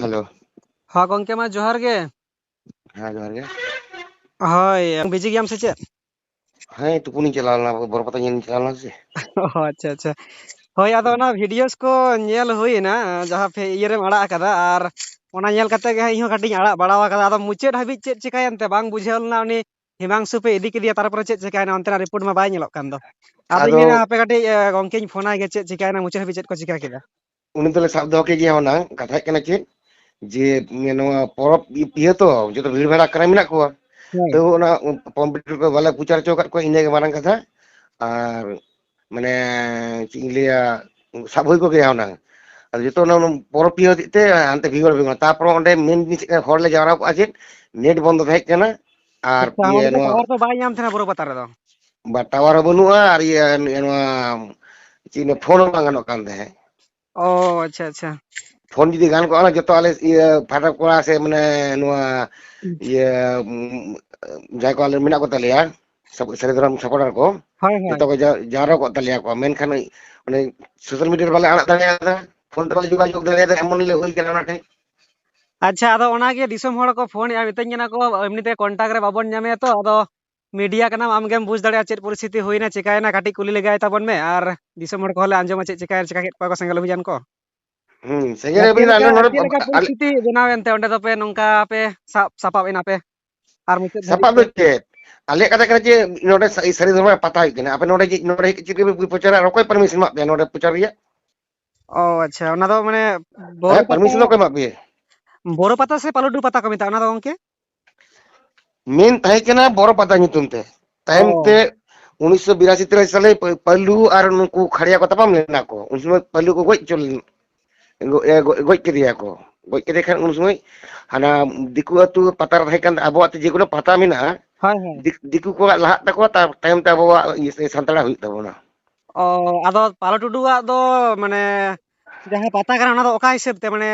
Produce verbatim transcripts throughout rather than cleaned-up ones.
Hello. ᱦᱚᱸ ᱜᱚᱝᱠᱮ, ᱢᱟ ᱡᱚᱦᱟᱨ ᱜᱮ᱾ ᱦᱮᱸ, ᱡᱚᱦᱟᱨ ᱜᱮ᱾ ᱦᱳᱭ, ᱵᱤᱡᱤ ᱜᱮᱭᱟᱢ ᱥᱮ ᱪᱮᱫ? ᱦᱮᱸ, ᱛᱩᱯᱩᱱᱤᱧ ᱪᱟᱞᱟᱣ ᱞᱮᱱᱟ, ᱵᱚᱨᱚ ᱯᱟᱛᱟ ᱧᱮᱞᱤᱧ ᱪᱟᱞᱟᱣ ᱞᱮᱱᱟ ᱥᱮ᱾ ᱚ, ᱟᱪᱪᱷᱟ, ᱟᱪᱪᱷᱟ᱾ ᱦᱳᱭ, ᱟᱫᱚ ᱚᱱᱟ ᱵᱷᱤᱰᱤᱭᱳᱥ ᱠᱚ ᱧᱮᱞ ᱦᱩᱭᱮᱱᱟ, ᱡᱟᱦᱟᱸ ᱯᱮ ᱤᱭᱟᱹ ᱨᱮᱢ ᱟᱲᱟᱜ ᱟᱠᱟᱫᱟ, ᱟᱨ ᱚᱱᱟ ᱧᱮᱞ ᱠᱟᱛᱮ ᱜᱮ ᱦᱟᱸᱜ ᱤᱧ ᱦᱚᱸ ᱠᱟᱹᱴᱤᱡ ᱤᱧ ᱟᱲᱟᱜ ᱵᱟᱲᱟᱣ ᱟᱠᱟᱫᱟ᱾ ᱟᱫᱚ ᱢᱩᱪᱟᱹᱫ ᱦᱟᱹᱵᱤᱡ ᱪᱮᱫ ᱪᱤᱠᱟᱹᱭᱮᱱ ᱛᱮ ᱵᱟᱝ ᱵᱩᱡᱷᱟᱹᱣ ᱞᱮᱱᱟ, ᱩᱱᱤ ᱦᱤᱢᱟᱝᱥᱩ ᱯᱮ ᱤᱫᱤ ᱠᱮᱫᱮᱭᱟ, ᱛᱟᱨᱯᱚᱨᱮ ᱪᱮᱫ ᱪᱤᱠᱟᱹᱭᱮᱱᱟ, ᱚᱱᱛᱮᱱᱟᱜ ᱨᱤᱯᱳᱨᱴ ᱢᱟ ᱵᱟᱭ ᱧᱮᱞᱚᱜ ᱠᱟᱱ ᱫᱚ᱾ ᱟᱫᱚᱧ ᱟᱫᱚ ᱢᱮᱱᱟ, ᱦᱟᱯᱮ ᱠᱟᱹᱴᱤᱡ, ᱮ, ᱜᱚᱝᱠᱮᱧ ᱯᱷᱳᱱᱟᱭ ᱜᱮ, ᱪᱮᱫ ᱪᱤᱠᱟᱹᱭᱮᱱᱟ, ᱢᱩᱪᱟᱹᱫ ᱦᱟᱹᱵᱤᱡ ᱪᱮᱫ ᱠᱚ ᱪᱤᱠᱟᱹ ᱠᱮᱫᱟ? ᱩᱱᱤ ᱫᱚᱞᱮ ᱥᱟᱵ ᱫᱚᱦᱚ ᱠᱮᱫᱮᱭᱟ ᱦᱩᱱᱟᱹᱝ᱾ ᱠᱟᱛᱷᱟ ᱦᱩᱭᱩᱜ ᱠᱟᱱᱟ ᱪᱮᱫ, ᱡᱮ ᱱᱚᱣᱟ ᱯᱚᱨᱚᱵᱽ ᱤᱭᱟᱹ ᱛᱚ, ᱡᱚᱛᱚ ᱵᱷᱤᱲ ᱵᱷᱟᱲ ᱟᱠᱟᱨᱮ ᱢᱮᱱᱟᱜ ᱠᱚᱣᱟ᱾ ᱦᱳᱭ᱾ ᱛᱟᱹᱣ ᱚᱱᱟ ᱠᱚᱢᱯᱤᱭᱩᱴᱟᱨ ᱠᱚ ᱵᱟᱞᱮ ᱯᱨᱚᱪᱟᱨ ᱦᱚᱪᱚ ᱟᱠᱟᱫ ᱠᱚᱣᱟ, ᱤᱱᱟᱹᱜᱮ ᱢᱟᱨᱟᱝ ᱠᱟᱛᱷᱟ᱾ ᱟᱨ ᱢᱟᱱᱮ ᱪᱮᱫ ᱤᱧ ᱞᱟᱹᱭᱟ, ᱥᱟᱵ ᱦᱩᱭ ᱠᱚᱜᱮᱭᱟ ᱦᱩᱱᱟᱹᱝ᱾ ᱟᱫᱚ ᱡᱚᱛᱚ ᱚᱱᱟ ᱯᱚᱨᱚᱵᱽ ᱤᱭᱟᱹ ᱦᱚᱛᱮᱡ ᱛᱮ ᱦᱟᱱᱛᱮ ᱵᱷᱤᱲ ᱵᱷᱟᱲ ᱦᱩᱭᱩᱜ ᱠᱟᱱᱟ᱾ ᱛᱟᱨᱯᱚᱨ ᱚᱸᱰᱮ ᱢᱮᱱ ᱡᱤᱱᱤᱥ ᱦᱩᱭᱩᱜ ᱠᱟᱱᱟ, ᱦᱚᱲ ᱞᱮ ᱡᱟᱣᱨᱟ ᱠᱚᱜᱼᱟ ᱪᱮᱫ, ᱱᱮᱴ ᱵᱚᱱᱫᱚ ᱛᱟᱦᱮᱸ ᱠᱟᱱᱟ᱾ ᱟᱨ ᱟᱪᱪᱷᱟ, ᱤᱭᱟᱹ ᱚᱸᱰᱮ ᱫᱚ ᱱᱚᱣᱟ ᱴᱟᱣᱟᱨ ᱫᱚ ᱵᱟᱭ ᱧᱟᱢ ᱛᱟᱦᱮᱱᱟ ᱵᱚᱨᱚ ᱯᱟᱛᱟ ᱨᱮᱫᱚ? ᱵᱟ, ᱴᱟᱣᱟᱨ ᱦᱚᱸ ᱵᱟᱹᱱᱩᱜᱼᱟ, ᱟᱨ ᱤᱭᱟᱹ ᱱᱚᱣᱟ ᱪᱮᱫ, ᱯᱷᱳᱱ ᱦᱚᱸ ᱵᱟᱝ ᱜᱟᱱᱚᱜ ᱠᱟᱱ ᱛᱟᱦᱮᱸᱫ᱾ ᱚ, ᱟᱪᱪᱷᱟ, ᱟᱪᱪᱷᱟ᱾ ᱯᱷᱳᱱ ᱡᱩᱫᱤ ᱜᱟᱱ ᱠᱚᱜᱼᱟ, ᱚᱱᱟ ᱡᱚᱛᱚ ᱟᱞᱮ ᱤᱭᱟᱹ ᱯᱷᱟᱴᱟ ᱠᱚᱲᱟ ᱥᱮ ᱢᱟᱱᱮ ᱱᱚᱣᱟ ᱦᱩᱸ᱾ ᱤᱭᱟᱹ, ᱩᱸ, ᱡᱟᱦᱟᱸᱭ ᱠᱚ ᱟᱞᱮ ᱢᱮᱱᱟᱜ ᱠᱚ ᱛᱟᱞᱮᱭᱟ, ᱥᱟᱯ-, ᱥᱟᱹᱨᱤ ᱫᱷᱚᱨᱚᱢ ᱥᱟᱯᱚᱨᱴᱟᱨ ᱠᱚ, ᱦᱳᱭ, ᱦᱳᱭ᱾ ᱡᱚᱛᱚ ᱠᱚ ᱡᱟ-, ᱡᱟᱣᱨᱟ ᱠᱚᱜ ᱛᱟᱞᱮᱭᱟ ᱠᱚ᱾ ᱢᱮᱱᱠᱷᱟᱱ ᱚᱱᱮ ᱥᱳᱥᱟᱞ ᱢᱤᱰᱤᱭᱟ ᱨᱮ ᱵᱟᱞᱮ ᱟᱲᱟᱜ ᱫᱟᱲᱮᱭᱟᱫᱟ, ᱯᱷᱳᱱ ᱛᱮ ᱵᱟᱞᱮ ᱡᱳᱜᱟᱡᱳᱜᱽ ᱫᱟᱲᱮᱭᱟᱫᱟ, ᱮᱢᱚᱱ ᱞᱮ ᱦᱩᱭ ᱠᱟᱱᱟ ᱚᱱᱟ ᱴᱷᱮᱡ᱾ ᱟᱪᱪᱷᱟ, ᱟᱫᱚ ᱚᱱᱟᱜᱮ ᱫᱤᱥᱚᱢ ᱦᱚᱲ ᱠᱚ ᱯᱷᱳᱱᱮᱫᱼᱟ, ᱢᱤᱛᱟᱹᱧ ᱠᱟᱱᱟ ᱠᱚ, ᱮᱢᱱᱤᱛᱮ ᱠᱚᱱᱴᱟᱠᱴ ᱨᱮ ᱵᱟᱵᱚᱱ ᱧᱟᱢᱮᱭᱟ ᱛᱚ, ᱟᱫᱚ ᱢᱤᱰᱤᱭᱟ ᱠᱟᱱᱟᱢ, ᱟᱢᱜᱮᱢ ᱵᱩᱡᱽ ᱫᱟᱲᱮᱭᱟᱜᱼᱟ ᱪᱮᱫ ᱯᱚᱨᱤᱥᱛᱷᱤᱛᱤ ᱦᱩᱭᱱᱟ, ᱪᱤᱠᱟᱭᱮᱱᱟ, ᱠᱟᱹᱴᱤᱡ ᱠᱩᱞᱤ ᱞᱮᱜᱟᱭ ᱛᱟᱵᱚᱱ ᱢᱮ, ᱟᱨ ᱫᱤᱥᱚᱢ ᱦᱚᱲ ᱠᱚᱦᱚᱸ ᱞᱮ ᱟᱸᱡᱚᱢᱟ ᱪᱮᱫ ᱪᱤᱠᱟᱭᱮᱱᱟ, ᱪᱤᱠᱟ ᱠᱮᱫ ᱠᱚᱣᱟ ᱠᱚ ᱥᱮᱸᱜᱮᱞ ᱚᱵᱷᱤᱡᱟᱱ ᱠᱚ᱾ ᱦᱩᱸ, ᱥᱮᱸᱜᱮᱞ ᱟᱨ ᱪᱮᱫ ᱚᱵᱷᱤᱡᱟᱱ ᱞᱮᱠᱟ, ᱟᱞᱮ ᱱᱚᱰᱮ ᱪᱮᱫ ᱢᱟ ᱞᱮᱠᱟ ᱟᱞᱮ ᱯᱚᱨᱤᱥᱛᱷᱤᱛᱤ ᱵᱮᱱᱟᱣ ᱮᱱᱛᱮ ᱚᱸᱰᱮ ᱫᱚᱯᱮ ᱱᱚᱝᱠᱟ ᱯᱮ ᱥᱟᱵ ᱥᱟᱯᱟᱵ ᱮᱱᱟ ᱯᱮ? ᱟᱨ ᱢᱩᱪᱟᱹᱫ ᱫᱷᱟᱹᱵᱤᱡ ᱥᱟᱯᱟᱵ ᱫᱚ ᱛᱮ? ᱪᱮᱫ? ᱟᱞᱮᱭᱟᱜ ᱠᱟᱛᱷᱟ ᱠᱟᱱᱟ ᱡᱮ ᱱᱚᱰᱮ ᱥᱟ-, ᱥᱟᱹᱨᱤ ᱫᱷᱚᱨᱚᱢ ᱨᱮᱭᱟᱜ ᱯᱟᱛᱟ ᱦᱩᱭᱩᱜ ᱠᱟᱱᱟ᱾ ᱟᱯᱮ ᱱᱚᱰᱮ ᱡᱮ, ᱱᱚᱰᱮ ᱦᱮᱡ ᱠᱟᱛᱮ ᱪᱮᱫ ᱯᱮ ᱯᱨᱚᱪᱟᱨᱟ? ᱟᱨ ᱚᱠᱚᱭ ᱯᱟᱨᱢᱤᱥᱚᱱ ᱮᱢᱟᱜ ᱯᱮᱭᱟ ᱱᱚᱰᱮ ᱯᱨᱚᱪᱟᱨ ᱨᱮᱭᱟᱜ? ᱚ, ᱟᱪᱪᱷᱟ, ᱚᱱᱟ ᱫᱚ ᱢᱟᱱᱮ ᱵᱳᱨᱳ ᱦᱮᱸ, ᱯᱟᱛᱟ, ᱯᱟᱨᱢᱤᱥᱚᱱ ᱫᱚ ᱚᱠᱚᱭ ᱮᱢᱟᱜ ᱯᱮᱭᱟ? ᱵᱳᱨᱳ ᱯᱟᱛᱟ ᱥᱮ ᱯᱟᱞᱩᱰᱩ ᱯᱟᱛᱟ ᱠᱚ ᱢᱮᱛᱟᱜᱼᱟ ᱚᱱᱟ ᱫᱚ ᱜᱚᱝᱠᱮ? ᱢᱮᱱ ᱛᱟᱦᱮᱸ ᱠᱟᱱᱟ ᱵᱳᱨᱳ ᱯᱟᱛᱟ ᱧᱩᱛᱩᱢ ᱛᱮ᱾ ᱚ᱾ ᱛᱟᱭᱚᱢ ᱛᱮ ᱩᱱᱤᱥᱥᱚ ᱵᱤᱨᱟᱥᱤ ᱛᱤᱨᱟᱥᱤ ᱥᱟᱞᱮ ᱯᱟᱹ-, ᱯᱟᱹᱞᱩ ᱟᱨ ᱱᱩᱠᱩ ᱠᱷᱟᱲᱭᱟ ᱠᱚ ᱛᱟᱯᱟᱢ ᱞᱮᱱᱟ ᱠᱚ᱾ ᱩᱱ ᱥᱚᱢᱚᱭ ᱯᱟᱹᱞᱩ ᱠᱚ ᱜᱚᱡ ᱦᱚᱪᱚ ᱞᱮᱱ-, ᱜᱚ-, ᱮ, ᱜᱚ-, ᱜᱚᱡ ᱠᱮᱫᱮᱭᱟ ᱠᱚ᱾ ᱜᱚᱡ ᱠᱮᱫᱮ ᱠᱷᱟᱱ ᱩᱱ ᱥᱚᱢᱚᱭ ᱦᱟᱱᱟ ᱫᱤᱠᱩ ᱟᱹᱛᱩ ᱯᱟᱛᱟ ᱨᱮ ᱛᱟᱦᱮᱸ ᱠᱟᱱ, ᱟᱵᱚᱣᱟᱜ ᱛᱮ ᱡᱮᱠᱳᱱᱳ ᱯᱟᱛᱟ ᱢᱮᱱᱟᱜᱼᱟ, ᱦᱳᱭ, ᱦᱳᱭ᱾ ᱫᱤᱠ-, ᱫᱤᱠᱩ ᱠᱚᱣᱟᱜ ᱞᱟᱦᱟᱜ ᱛᱟᱠᱚᱣᱟ, ᱛᱟᱨ ᱛᱟᱭᱚᱢ ᱛᱮ ᱟᱵᱚᱣᱟᱜ ᱤᱭᱟᱹ ᱥᱮ ᱥᱟᱱᱛᱟᱲᱟᱜ ᱦᱩᱭᱩᱜ ᱛᱟᱵᱚᱱᱟ᱾ ᱚ, ᱟᱫᱚ ᱯᱟᱞᱚ ᱴᱩᱰᱩᱣᱟᱜ ᱫᱚ ᱢᱟᱱᱮ ᱡᱟᱦᱟᱸ ᱯᱟᱛᱟ ᱠᱟᱱᱟ, ᱚᱱᱟ ᱫᱚ ᱚᱠᱟ ᱦᱤᱥᱟᱹᱵ ᱛᱮ, ᱢᱟᱱᱮ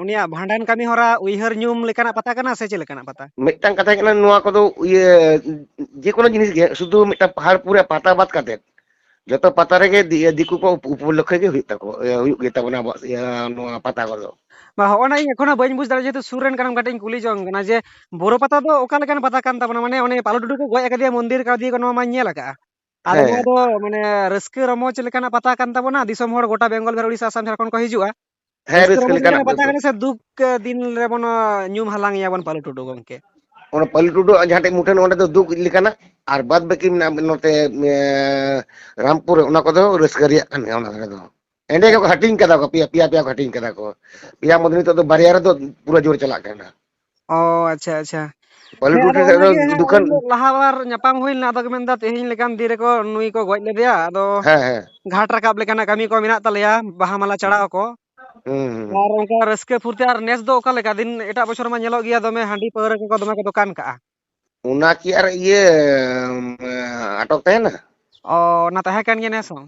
ᱩᱱᱤᱭᱟᱜ ᱵᱷᱟᱸᱰᱟᱱ ᱠᱟᱹᱢᱤ ᱦᱚᱨᱟ ᱩᱭᱦᱟᱹᱨ ᱧᱩᱢ ᱞᱮᱠᱟᱱᱟᱜ ᱯᱟᱛᱟ ᱠᱟᱱᱟ ᱥᱮ ᱪᱮᱫ ᱞᱮᱠᱟᱱᱟᱜ ᱯᱟᱛᱟ? ᱢᱤᱫᱴᱟᱝ ᱠᱟᱛᱷᱟ ᱦᱩᱭᱩᱜ ᱠᱟᱱᱟ, ᱱᱚᱣᱟ ᱠᱚᱫᱚ ᱤᱭᱟᱹ, ᱡᱮᱠᱳᱱᱳ ᱡᱤᱱᱤᱥ ᱜᱮ, ᱥᱩᱫᱷᱩ ᱢᱤᱫᱴᱟᱝ ᱯᱟᱦᱟᱲ ᱯᱩᱨ ᱨᱮᱭᱟᱜ ᱯᱟᱛᱟ ᱵᱟᱫ ᱠᱟᱛᱮ ᱡᱚᱛᱚ ᱯᱟᱛᱟ ᱨᱮᱜᱮ ᱫᱤ-, ᱫᱤᱠᱩ ᱠᱚ ᱩᱯ-, ᱩᱯᱚᱞᱚᱠᱠᱷᱮ ᱜᱮ ᱦᱩᱭᱩᱜ ᱛᱟᱠᱚ, ᱤᱭᱟᱹ, ᱦᱩᱭᱩᱜ ᱜᱮ ᱛᱟᱵᱚᱱᱟ ᱟᱵᱚᱣᱟᱜ, ᱤᱭᱟᱹ, ᱱᱚᱣᱟ ᱯᱟᱛᱟ ᱠᱚᱫᱚ᱾ ᱵᱟ, ᱦᱚᱸᱜᱼᱚ ᱱᱟ ᱤᱧ ᱮᱠᱷᱚᱱ ᱦᱚᱸ ᱵᱟᱹᱧ ᱵᱩᱡᱽ ᱫᱟᱲᱮᱭᱟᱜᱼᱟ, ᱡᱮᱦᱮᱛᱩ ᱥᱩᱨ ᱨᱮᱱ ᱠᱟᱱᱟᱢ, ᱠᱟᱹᱴᱤᱡ ᱤᱧ ᱠᱩᱞᱤ ᱡᱚᱝ ᱠᱟᱱᱟ ᱡᱮ, ᱵᱳᱨᱳ ᱯᱟᱛᱟ ᱫᱚ ᱚᱠᱟ ᱞᱮᱠᱟᱱ ᱯᱟᱛᱟ ᱠᱟᱱ ᱛᱟᱵᱚᱱᱟ? ᱢᱟᱱᱮ, ᱚᱱᱮ ᱯᱟᱞᱩ ᱴᱩᱰᱩ ᱠᱚ ᱜᱚᱡ ᱟᱠᱟᱫᱮᱭᱟ, ᱢᱚᱱᱫᱤᱨ ᱠᱟᱫᱮᱭᱟ ᱠᱚ, ᱱᱚᱣᱟ ᱢᱟᱧ ᱧᱮᱞ ᱟᱠᱟᱫᱼᱟ᱾ ᱟᱫᱚ ᱦᱮᱸ, ᱱᱚᱣᱟ ᱦᱮᱸ᱾ ᱫᱚ, ᱢᱟᱱᱮ, ᱨᱟᱹᱥᱠᱟᱹ ᱨᱚᱢᱚᱡᱽ ᱞᱮᱠᱟᱱᱟᱜ ᱯᱟᱛᱟ ᱠᱟᱱ ᱛᱟᱵᱚᱱᱟ? ᱫᱤᱥᱚᱢ ᱦᱚᱲ ᱜᱚᱴᱟ ᱵᱮᱝᱜᱚᱞ, ᱵᱤᱦᱟᱨ, ᱩᱲᱤᱥᱥᱟ, ᱟᱥᱟᱢ, ᱡᱷᱟᱲᱠᱷᱚᱸᱰ ᱠᱚ ᱦᱤᱡᱩᱜᱼᱟ᱾ ᱦᱮᱸ, ᱨᱟᱹᱥᱠᱟᱹ ᱨᱟᱹᱥᱠᱟᱹ ᱨᱚᱢᱚᱡᱽ ᱞᱮᱠᱟᱱᱟᱜ ᱞᱮᱠᱟᱱᱟᱜ ᱯᱟᱛᱟ ᱵᱮᱯᱟᱨ᱾ ᱠᱟᱱᱟ ᱥᱮ ᱫᱩᱠ, ᱮ, ᱫᱤᱱ ᱨᱮᱵᱚᱱ, ᱮ, ᱧᱩᱢ ᱦᱟᱞᱟᱝ ᱮᱭᱟ ᱵᱚᱱ ᱯᱟᱞᱩ ᱴᱩᱰᱩ ᱜᱚᱢᱠᱮ? ᱚᱱᱟ ᱯᱟᱞᱩ ᱴᱩᱰᱩ ᱟᱜ ᱡᱟᱦᱟᱸ ᱴᱷᱮᱡ ᱢᱩᱴᱷᱟᱹᱱ, ᱚᱸᱰᱮ ᱫᱚ ᱫᱩᱠ ᱞᱮᱠᱟᱱᱟᱜ, ᱟᱨ ᱵᱟᱫ ᱵᱟᱹᱠᱤ ᱢᱮᱱᱟᱜᱼᱟ ᱱᱚᱛᱮ, ᱮ, ᱨᱟᱢᱯᱩᱨ ᱨᱮ, ᱚᱱᱟ ᱠᱚᱫᱚ ᱨᱟᱹᱥᱠᱟᱹ ᱨᱮᱭᱟᱜ ᱠᱟᱱ ᱜᱮᱭᱟ᱾ ᱚᱱᱟ ᱫᱷᱟᱨᱮ ᱫᱚ ᱮᱸᱰᱮ ᱜᱮᱠᱚ ᱦᱟᱹᱴᱤᱧ ᱠᱟᱫᱟ ᱠᱚ, ᱯᱮᱭᱟ, ᱯᱮᱭᱟ, ᱯᱮᱭᱟ ᱠᱚ ᱦᱟᱹᱴᱤᱧ ᱠᱟᱫᱟ ᱠᱚ᱾ ᱯᱮᱭᱟ ᱢᱚᱫᱽᱫᱷᱮ ᱱᱤᱛᱚᱜ ᱫᱚ ᱵᱟᱨᱭᱟ ᱨᱮᱫᱚ ᱯᱩᱨᱟᱹ ᱡᱳᱨ ᱪᱟᱞᱟᱜ ᱠᱟᱱᱟ᱾ ᱚ, ᱟᱪᱪᱷᱟ, ᱟᱪᱪᱷᱟ᱾ ᱯᱟᱞᱩ ᱦᱮᱸ, ᱴᱩᱰᱩ ᱟᱫᱚ ᱴᱷᱮᱱ ᱫᱚ ᱚᱱᱟᱜᱮ ᱦᱟᱸᱜ ᱫᱩᱠᱷᱟᱱ ᱩᱱ ᱞᱟᱦᱟ ᱵᱟᱨ ᱧᱟᱯᱟᱢ ᱦᱩᱭ ᱞᱮᱱᱟ, ᱟᱫᱚ ᱠᱚ ᱢᱮᱱᱫᱟ ᱛᱮᱦᱮᱧ ᱞᱮᱠᱟᱱ ᱫᱤᱱ ᱨᱮᱠᱚ ᱱᱩᱭ ᱠᱚ ᱜᱚᱡ ᱞᱮᱫᱮᱭᱟ, ᱟᱫᱚ ᱦᱮᱸ, ᱦᱮᱸ᱾ ᱜᱷᱟᱴ ᱨᱟᱠᱟᱵ ᱞᱮᱠᱟᱱᱟᱜ ᱠᱟᱹᱢᱤ ᱠᱚ ᱢᱮᱱᱟᱜ ᱛᱟᱞᱮᱭᱟ, ᱵᱟᱦᱟ ᱢᱟᱞᱟ ᱪᱟᱲᱟᱣ ᱠᱚ᱾ ᱦᱩᱸ, ᱦᱩᱸ, ᱦᱩᱸ᱾ ᱟᱨ ᱚᱱᱠᱟ ᱨᱟᱹᱥᱠᱟᱹ ᱯᱷᱩᱨᱛᱤ ᱟᱨ ᱱᱮᱥ ᱫᱚ ᱚᱠᱟ ᱞᱮᱠᱟ? ᱫᱤᱱ ᱮᱴᱟᱜ ᱵᱚᱪᱷᱚᱨ ᱢᱟ ᱧᱮᱞᱚᱜ ᱜᱮᱭᱟ ᱫᱚᱢᱮ ᱦᱟᱺᱰᱤ ᱯᱟᱹᱣᱨᱟᱹ ᱠᱚᱠᱚ ᱫᱚᱢᱮ ᱠᱚ ᱫᱚᱠᱟᱱ ᱠᱟᱜᱼᱟ᱾ ᱚᱱᱟ ᱠᱤ ᱟᱨ ᱤᱭᱟᱹ, ᱟᱴᱚᱠ ᱛᱟᱦᱮᱱᱟ? ᱚ, ᱚᱱᱟ ᱛᱟᱦᱮᱸ ᱠᱟᱱ ᱜᱮᱭᱟ ᱱᱮᱥ ᱦᱚᱸ?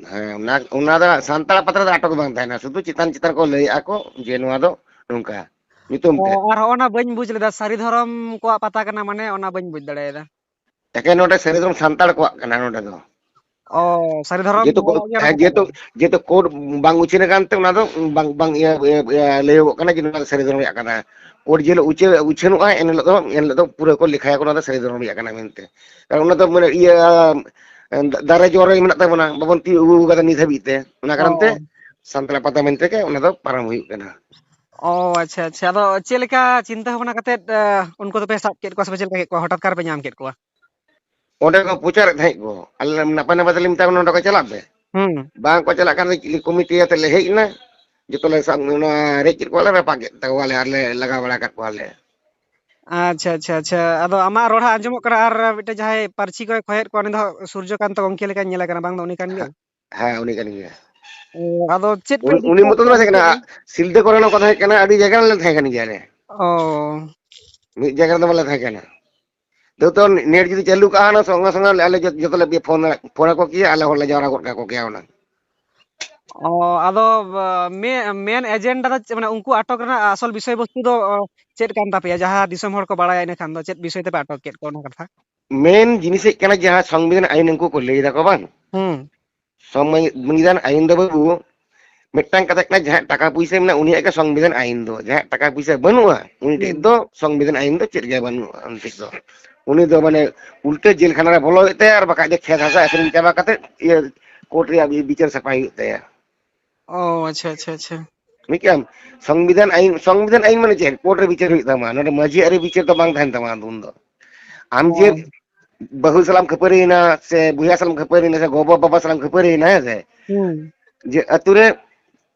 ᱦᱮᱸ, ᱚᱱᱟ, ᱚᱱᱟ ᱫᱚ ᱥᱟᱱᱛᱟᱲ ᱯᱟᱛᱟ ᱨᱮᱫᱚ ᱟᱴᱚᱠ ᱵᱟᱝ ᱛᱟᱦᱮᱱᱟ, ᱥᱩᱫᱷᱩ ᱪᱮᱛᱟᱱ ᱪᱮᱛᱟᱱ ᱠᱚ ᱞᱟᱹᱭᱮᱜᱼᱟ ᱠᱚ ᱡᱮ ᱱᱚᱣᱟ ᱫᱚ ᱱᱚᱝᱠᱟ ᱧᱩᱛᱩᱢ ᱚ, ᱛᱮ᱾ ᱟᱨ ᱦᱚᱸᱜᱼᱚ ᱱᱟ ᱵᱟᱹᱧ ᱵᱩᱡᱽ ᱞᱮᱫᱟ, ᱥᱟᱹᱨᱤ ᱫᱷᱚᱨᱚᱢ ᱠᱚᱣᱟᱜ ᱯᱟᱛᱟ ᱠᱟᱱᱟ, ᱢᱟᱱᱮ ᱚᱱᱟ ᱵᱟᱹᱧ ᱵᱩᱡᱽ ᱫᱟᱲᱮᱭᱟᱫᱟ᱾ ᱮᱠᱮᱱ ᱱᱚᱰᱮ ᱥᱟᱹᱨᱤ ᱫᱷᱚᱨᱚᱢ ᱥᱟᱱᱛᱟᱲ ᱠᱚᱣᱟᱜ ᱠᱟᱱᱟ ᱱᱚᱰᱮ ᱫᱚ᱾ ᱚ, ᱥᱟᱹᱨᱤ ᱫᱷᱚᱨᱚᱢ ᱡᱮᱦᱮᱛᱩ ᱠᱚ, ᱦᱚᱲᱟᱜ ᱜᱮ ᱚᱱᱟ ᱦᱮᱸ, ᱯᱟᱛᱟ ᱡᱮᱦᱮᱛᱩ, ᱠᱟᱱᱟ᱾ ᱡᱮᱦᱮᱛᱩ ᱠᱳᱰ ᱵᱟᱝ ᱩᱪᱷᱟᱹᱱ ᱟᱠᱟᱱ ᱛᱮ ᱚᱱᱟ ᱫᱚ ᱵᱟᱝ, ᱵᱟᱝ ᱤᱭᱟᱹ, ᱤᱭᱟᱹ, ᱤᱭᱟᱹ, ᱞᱟᱹᱭᱚᱜᱚᱜ ᱠᱟᱱᱟ ᱡᱮ ᱱᱚᱣᱟ ᱫᱚ ᱥᱟᱹᱨᱤ ᱫᱷᱚᱨᱚᱢ ᱨᱮᱭᱟᱜ ᱠᱟᱱᱟ᱾ ᱠᱳᱰ ᱡᱮ ᱦᱤᱞᱳᱜ ᱩᱪᱷᱟᱹ-, ᱩᱪᱷᱟᱹᱱᱚᱜᱼᱟ, ᱮᱱ ᱦᱤᱞᱳᱜ ᱫᱚ, ᱮᱱ ᱦᱤᱞᱳᱜ ᱫᱚ ᱯᱩᱨᱟᱹ ᱠᱚ ᱞᱮᱠᱷᱟᱭᱟ ᱠᱚ ᱱᱚᱣᱟ ᱫᱚ ᱥᱟᱹᱨᱤ ᱫᱷᱚᱨᱚᱢ ᱨᱮᱭᱟᱜ ᱠᱟᱱᱟ ᱢᱮᱱᱛᱮ᱾ ᱠᱟᱨᱚᱱ ᱚᱱᱟ ᱫᱚ ᱢᱟᱱᱮ ᱤᱭᱟᱹ, ᱫᱟ-, ᱫᱟᱨᱮ ᱡᱚ ᱨᱮ ᱢᱮᱱᱟᱜ ᱛᱟᱵᱚᱱᱟ, ᱵᱟᱵᱚᱱ ᱛᱤᱭᱳᱜ ᱟᱹᱜᱩ ᱟᱠᱟᱫᱟ ᱱᱤᱛ ᱦᱟᱹᱵᱤᱡ ᱛᱮ᱾ ᱚᱱᱟ ᱠᱟᱨᱚᱱ ᱛᱮ ᱚ᱾ ᱥᱟᱱᱛᱟᱲ ᱯᱟᱛᱟ ᱢᱮᱱᱛᱮ ᱜᱮ ᱚᱱᱟ ᱫᱚ ᱯᱟᱨᱚᱢ ᱦᱩᱭᱩᱜ ᱠᱟᱱᱟ᱾ ᱚ, ᱟᱪᱪᱷᱟ, ᱟᱪᱪᱷᱟ᱾ ᱟᱫᱚ ᱪᱮᱫ ᱞᱮᱠᱟ ᱪᱤᱱᱛᱟᱹ ᱵᱷᱟᱵᱽᱱᱟ ᱠᱟᱛᱮᱫ, ᱮ, ᱩᱱᱠᱩ ᱫᱚᱯᱮ ᱥᱟᱵ ᱠᱮᱫ ᱠᱚᱣᱟ ᱥᱮ ᱯᱮ ᱪᱮᱫ ᱞᱮᱠᱟ ᱠᱮᱫ ᱠᱚᱣᱟ? ᱦᱚᱴᱟᱛ ᱠᱟᱨ ᱯᱮ ᱧᱟᱢ ᱠᱮᱫ ᱠᱚᱣᱟ? ᱚᱸᱰᱮ ᱠᱚ ᱯᱨᱚᱪᱟᱨᱮᱫ ᱛᱟᱦᱮᱸᱫ ᱠᱚ᱾ ᱟᱞᱮ ᱱᱟᱯᱟᱭ ᱱᱟᱯᱟᱭ ᱛᱮᱞᱮ ᱢᱮᱛᱟ ᱠᱚ ᱠᱟᱱᱟ, "ᱱᱚᱸᱰᱮ ᱠᱚ ᱪᱟᱞᱟᱜ ᱯᱮ᱾" ᱦᱩᱸ᱾ ᱵᱟᱝ ᱠᱚ ᱪᱟᱞᱟᱜ ᱠᱟᱱ ᱛᱮ ᱠᱚᱢᱤᱴᱤ ᱟᱛᱮ ᱞᱮ ᱦᱮᱡ ᱮᱱᱟ᱾ ᱡᱚᱛᱚ ᱞᱮ ᱥᱟᱵ, ᱚᱱᱟ ᱨᱮᱡ ᱠᱮᱫ ᱠᱚᱣᱟᱞᱮ, ᱨᱟᱯᱟᱜ ᱠᱮᱫ ᱛᱟᱠᱚᱣᱟᱞᱮ ᱟᱨ ᱞᱮ ᱞᱟᱜᱟ ᱵᱟᱲᱟ ᱠᱟᱫ ᱠᱚᱣᱟᱞᱮ᱾ ᱟᱪᱪᱷᱟ, ᱟᱪᱪᱷᱟ, ᱟᱪᱪᱷᱟ᱾ ᱟᱫᱚ ᱟᱢᱟᱜ ᱨᱚᱲ ᱦᱟᱸᱜ ᱟᱸᱡᱚᱢᱚᱜ ᱠᱟᱱᱟ ᱟᱨ ᱢᱤᱫᱴᱮᱱ ᱡᱟᱦᱟᱸᱭ ᱯᱟᱹᱨᱪᱤ ᱠᱚᱭ ᱠᱷᱚᱭᱮᱫ ᱠᱚᱣᱟ, ᱩᱱᱤ ᱫᱚ ᱦᱟᱸᱜ ᱥᱩᱨᱡᱚᱠᱟᱱᱛᱚ ᱜᱚᱢᱠᱮ ᱞᱮᱠᱟᱧ ᱧᱮᱞᱮ ᱠᱟᱱᱟ, ᱵᱟᱝ ᱫᱚ ᱩᱱᱤ ᱠᱟᱱ ᱜᱮᱭᱟᱭ? ᱦᱮᱸ, ᱦᱮᱸ, ᱩᱱᱤ ᱠᱟᱱ ᱜᱮᱭᱟᱭ᱾ ᱚ, ᱟᱫᱚ ᱪᱮᱫ ᱯᱮ ᱩᱱᱤ, ᱡᱤᱛ ᱩᱱᱤ ᱠᱟᱜ ᱢᱚᱛᱚ ᱫᱚ ᱠᱚᱣᱟ ᱵᱟᱝ ᱛᱟᱦᱮᱸ ᱩᱱᱠᱩ ᱠᱟᱱᱟ, ᱴᱷᱮᱱ? ᱥᱤᱞᱫᱟᱹ ᱠᱚᱨᱮᱱ ᱦᱚᱸᱠᱚ ᱛᱟᱦᱮᱸ ᱠᱟᱱᱟ, ᱟᱹᱰᱤ ᱡᱟᱭᱜᱟ ᱨᱮᱞᱮ ᱛᱟᱦᱮᱸ ᱠᱟᱱ ᱜᱮᱭᱟᱞᱮ᱾ ᱚ᱾ ᱢᱤᱫ ᱡᱟᱭᱜᱟ ᱨᱮᱫᱚ ᱵᱟᱞᱮ ᱛᱟᱦᱮᱸ ᱠᱟᱱᱟ᱾ ᱡᱚᱛᱚ ᱱᱮᱴ ᱡᱩᱫᱤ ᱪᱟᱹᱞᱩ ᱠᱟᱜᱼᱟ, ᱚᱱᱟ ᱥᱚᱸᱜᱮ ᱥᱚᱸᱜᱮ ᱟᱞᱮ ᱡᱚ-, ᱡᱚᱛᱚ ᱞᱮ ᱯᱷᱳᱱ, ᱯᱷᱳᱱ ᱟᱠᱚ ᱠᱮᱭᱟ, ᱟᱞᱮ ᱦᱚᱲ ᱞᱮ ᱡᱟᱣᱨᱟ ᱜᱚᱫ ᱠᱟᱠᱚ ᱠᱮᱭᱟ ᱦᱩᱱᱟᱹᱝ᱾ ᱚ, ᱟᱫᱚ, ᱟ, ᱢᱮ-, ᱢᱮᱱ ᱮᱡᱮᱱᱰᱟ ᱫᱚ ᱪᱮᱫ, ᱢᱟᱱᱮ ᱩᱱᱠᱩ ᱟᱴᱚᱠ ᱨᱮᱱᱟᱜ ᱟᱥᱚᱞ ᱵᱤᱥᱚᱭ ᱵᱚᱥᱛᱩ ᱫᱚ, ᱚ, ᱪᱮᱫ ᱠᱟᱱ ᱛᱟᱯᱮᱭᱟ? ᱡᱟᱦᱟᱸ ᱫᱤᱥᱚᱢ ᱦᱚᱲ ᱠᱚ ᱵᱟᱲᱟᱭᱟ, ᱤᱱᱟᱹ ᱠᱷᱟᱱ ᱫᱚ ᱪᱮᱫ ᱵᱤᱥᱚᱭ ᱛᱮᱯᱮ ᱟᱴᱚᱠ ᱠᱮᱫ ᱠᱚᱣᱟ, ᱚᱱᱟ ᱠᱟᱛᱷᱟ? ᱢᱮᱱ ᱡᱤᱱᱤᱥ ᱦᱩᱭᱩᱜ ᱠᱟᱱᱟ, ᱡᱟᱦᱟᱸ ᱥᱚᱝᱵᱤᱫᱷᱟᱱ ᱟᱭᱤᱱ ᱩᱱᱠᱩ ᱠᱚ ᱞᱟᱹᱭ ᱫᱟᱠᱚ ᱵᱟᱝ? ᱦᱩᱸ᱾ ᱥᱚᱝᱵᱤᱫᱷᱟᱱ ᱟᱭᱤᱱ ᱫᱚ ᱵᱟᱹᱵᱩ, ᱢᱤᱫᱴᱟᱝ ᱠᱟᱛᱷᱟ ᱠᱟᱱᱟ, ᱡᱟᱦᱟᱸᱭᱟᱜ ᱴᱟᱠᱟ ᱯᱩᱭᱥᱟᱹ ᱢᱮᱱᱟᱜᱼᱟ, ᱩᱱᱤᱭᱟᱜ ᱜᱮ ᱥᱚᱝᱵᱤᱫᱷᱟᱱ ᱟᱭᱤᱱ ᱫᱚ᱾ ᱡᱟᱦᱟᱸᱭᱟᱜ ᱴᱟᱠᱟ ᱯᱩᱭᱥᱟᱹ ᱵᱟᱹᱱᱩᱜᱼᱟ, ᱩᱱᱤ ᱴᱷᱮᱡ ᱦᱩᱸ᱾ ᱫᱚ ᱥᱚᱝᱵᱤᱫᱷᱟᱱ ᱟᱭᱤᱱ ᱫᱚ ᱪᱮᱫ ᱜᱮ ᱵᱟᱹᱱᱩᱜᱼᱟ᱾ ᱩᱱᱤ ᱫᱚ ᱢᱟᱱᱮ ᱩᱞᱴᱟᱹ ᱡᱮᱞ ᱠᱷᱟᱱᱟ ᱨᱮ ᱵᱚᱞᱚ ᱦᱩᱭᱩᱜ ᱛᱟᱭᱟ, ᱟᱨ ᱵᱟᱠᱷᱟᱡ ᱫᱚ ᱠᱷᱮᱛ ᱦᱟᱥᱟ ᱟᱹᱠᱷᱨᱤᱧ ᱪᱟᱵᱟ ᱠᱟᱛᱮ ᱤᱭᱟᱹ ᱠᱳᱨᱴ ᱨᱮᱭᱟᱜ ᱵᱤ-, ᱵᱤᱪᱟᱹᱨ ᱥᱟᱯᱷᱟᱭ ᱦᱩᱭᱩᱜ ᱛᱟᱭᱟ᱾ ᱚ, ᱟᱪᱪᱷᱟ, ᱟᱪᱪᱷᱟ, ᱟᱪᱪᱷᱟ᱾ ᱢᱤᱫᱴᱟᱝ ᱥᱚᱝᱵᱤᱫᱷᱟᱱ ᱟᱭᱤᱱ, ᱥᱚᱝᱵᱤᱫᱷᱟᱱ ᱟᱭᱤᱱ ᱢᱟᱱᱮ ᱪᱮᱫ? ᱠᱳᱨᱴ ᱨᱮ ᱵᱤᱪᱟᱹᱨ ᱦᱩᱭᱩᱜ ᱛᱟᱢᱟ᱾ ᱱᱚᱰᱮ ᱢᱟᱹᱡᱷᱤ ᱟᱹᱨᱤ ᱵᱤᱪᱟᱹᱨ ᱫᱚ ᱵᱟᱝ ᱛᱟᱦᱮᱱ ᱛᱟᱢᱟ ᱟᱫᱚ ᱩᱱᱫᱚ᱾ ᱟᱢ ᱡᱮ ᱚ᱾ ᱵᱟᱹᱦᱩ ᱥᱟᱞᱟᱜ ᱮᱢ ᱠᱷᱟᱹᱯᱟᱹᱨᱤᱭᱮᱱᱟ, ᱥᱮ ᱵᱚᱭᱦᱟ ᱥᱟᱞᱟᱜ ᱮᱢ ᱠᱷᱟᱹᱯᱟᱹᱨᱤᱭᱮᱱᱟ, ᱥᱮ ᱜᱚ ᱵᱟᱵᱟ ᱥᱟᱞᱟᱜ ᱮᱢ ᱠᱷᱟᱹᱯᱟᱹᱨᱤᱭᱮᱱᱟ, ᱦᱮᱸ ᱥᱮ? ᱦᱩᱸ᱾ ᱡᱮ ᱟᱹᱛᱩ ᱨᱮ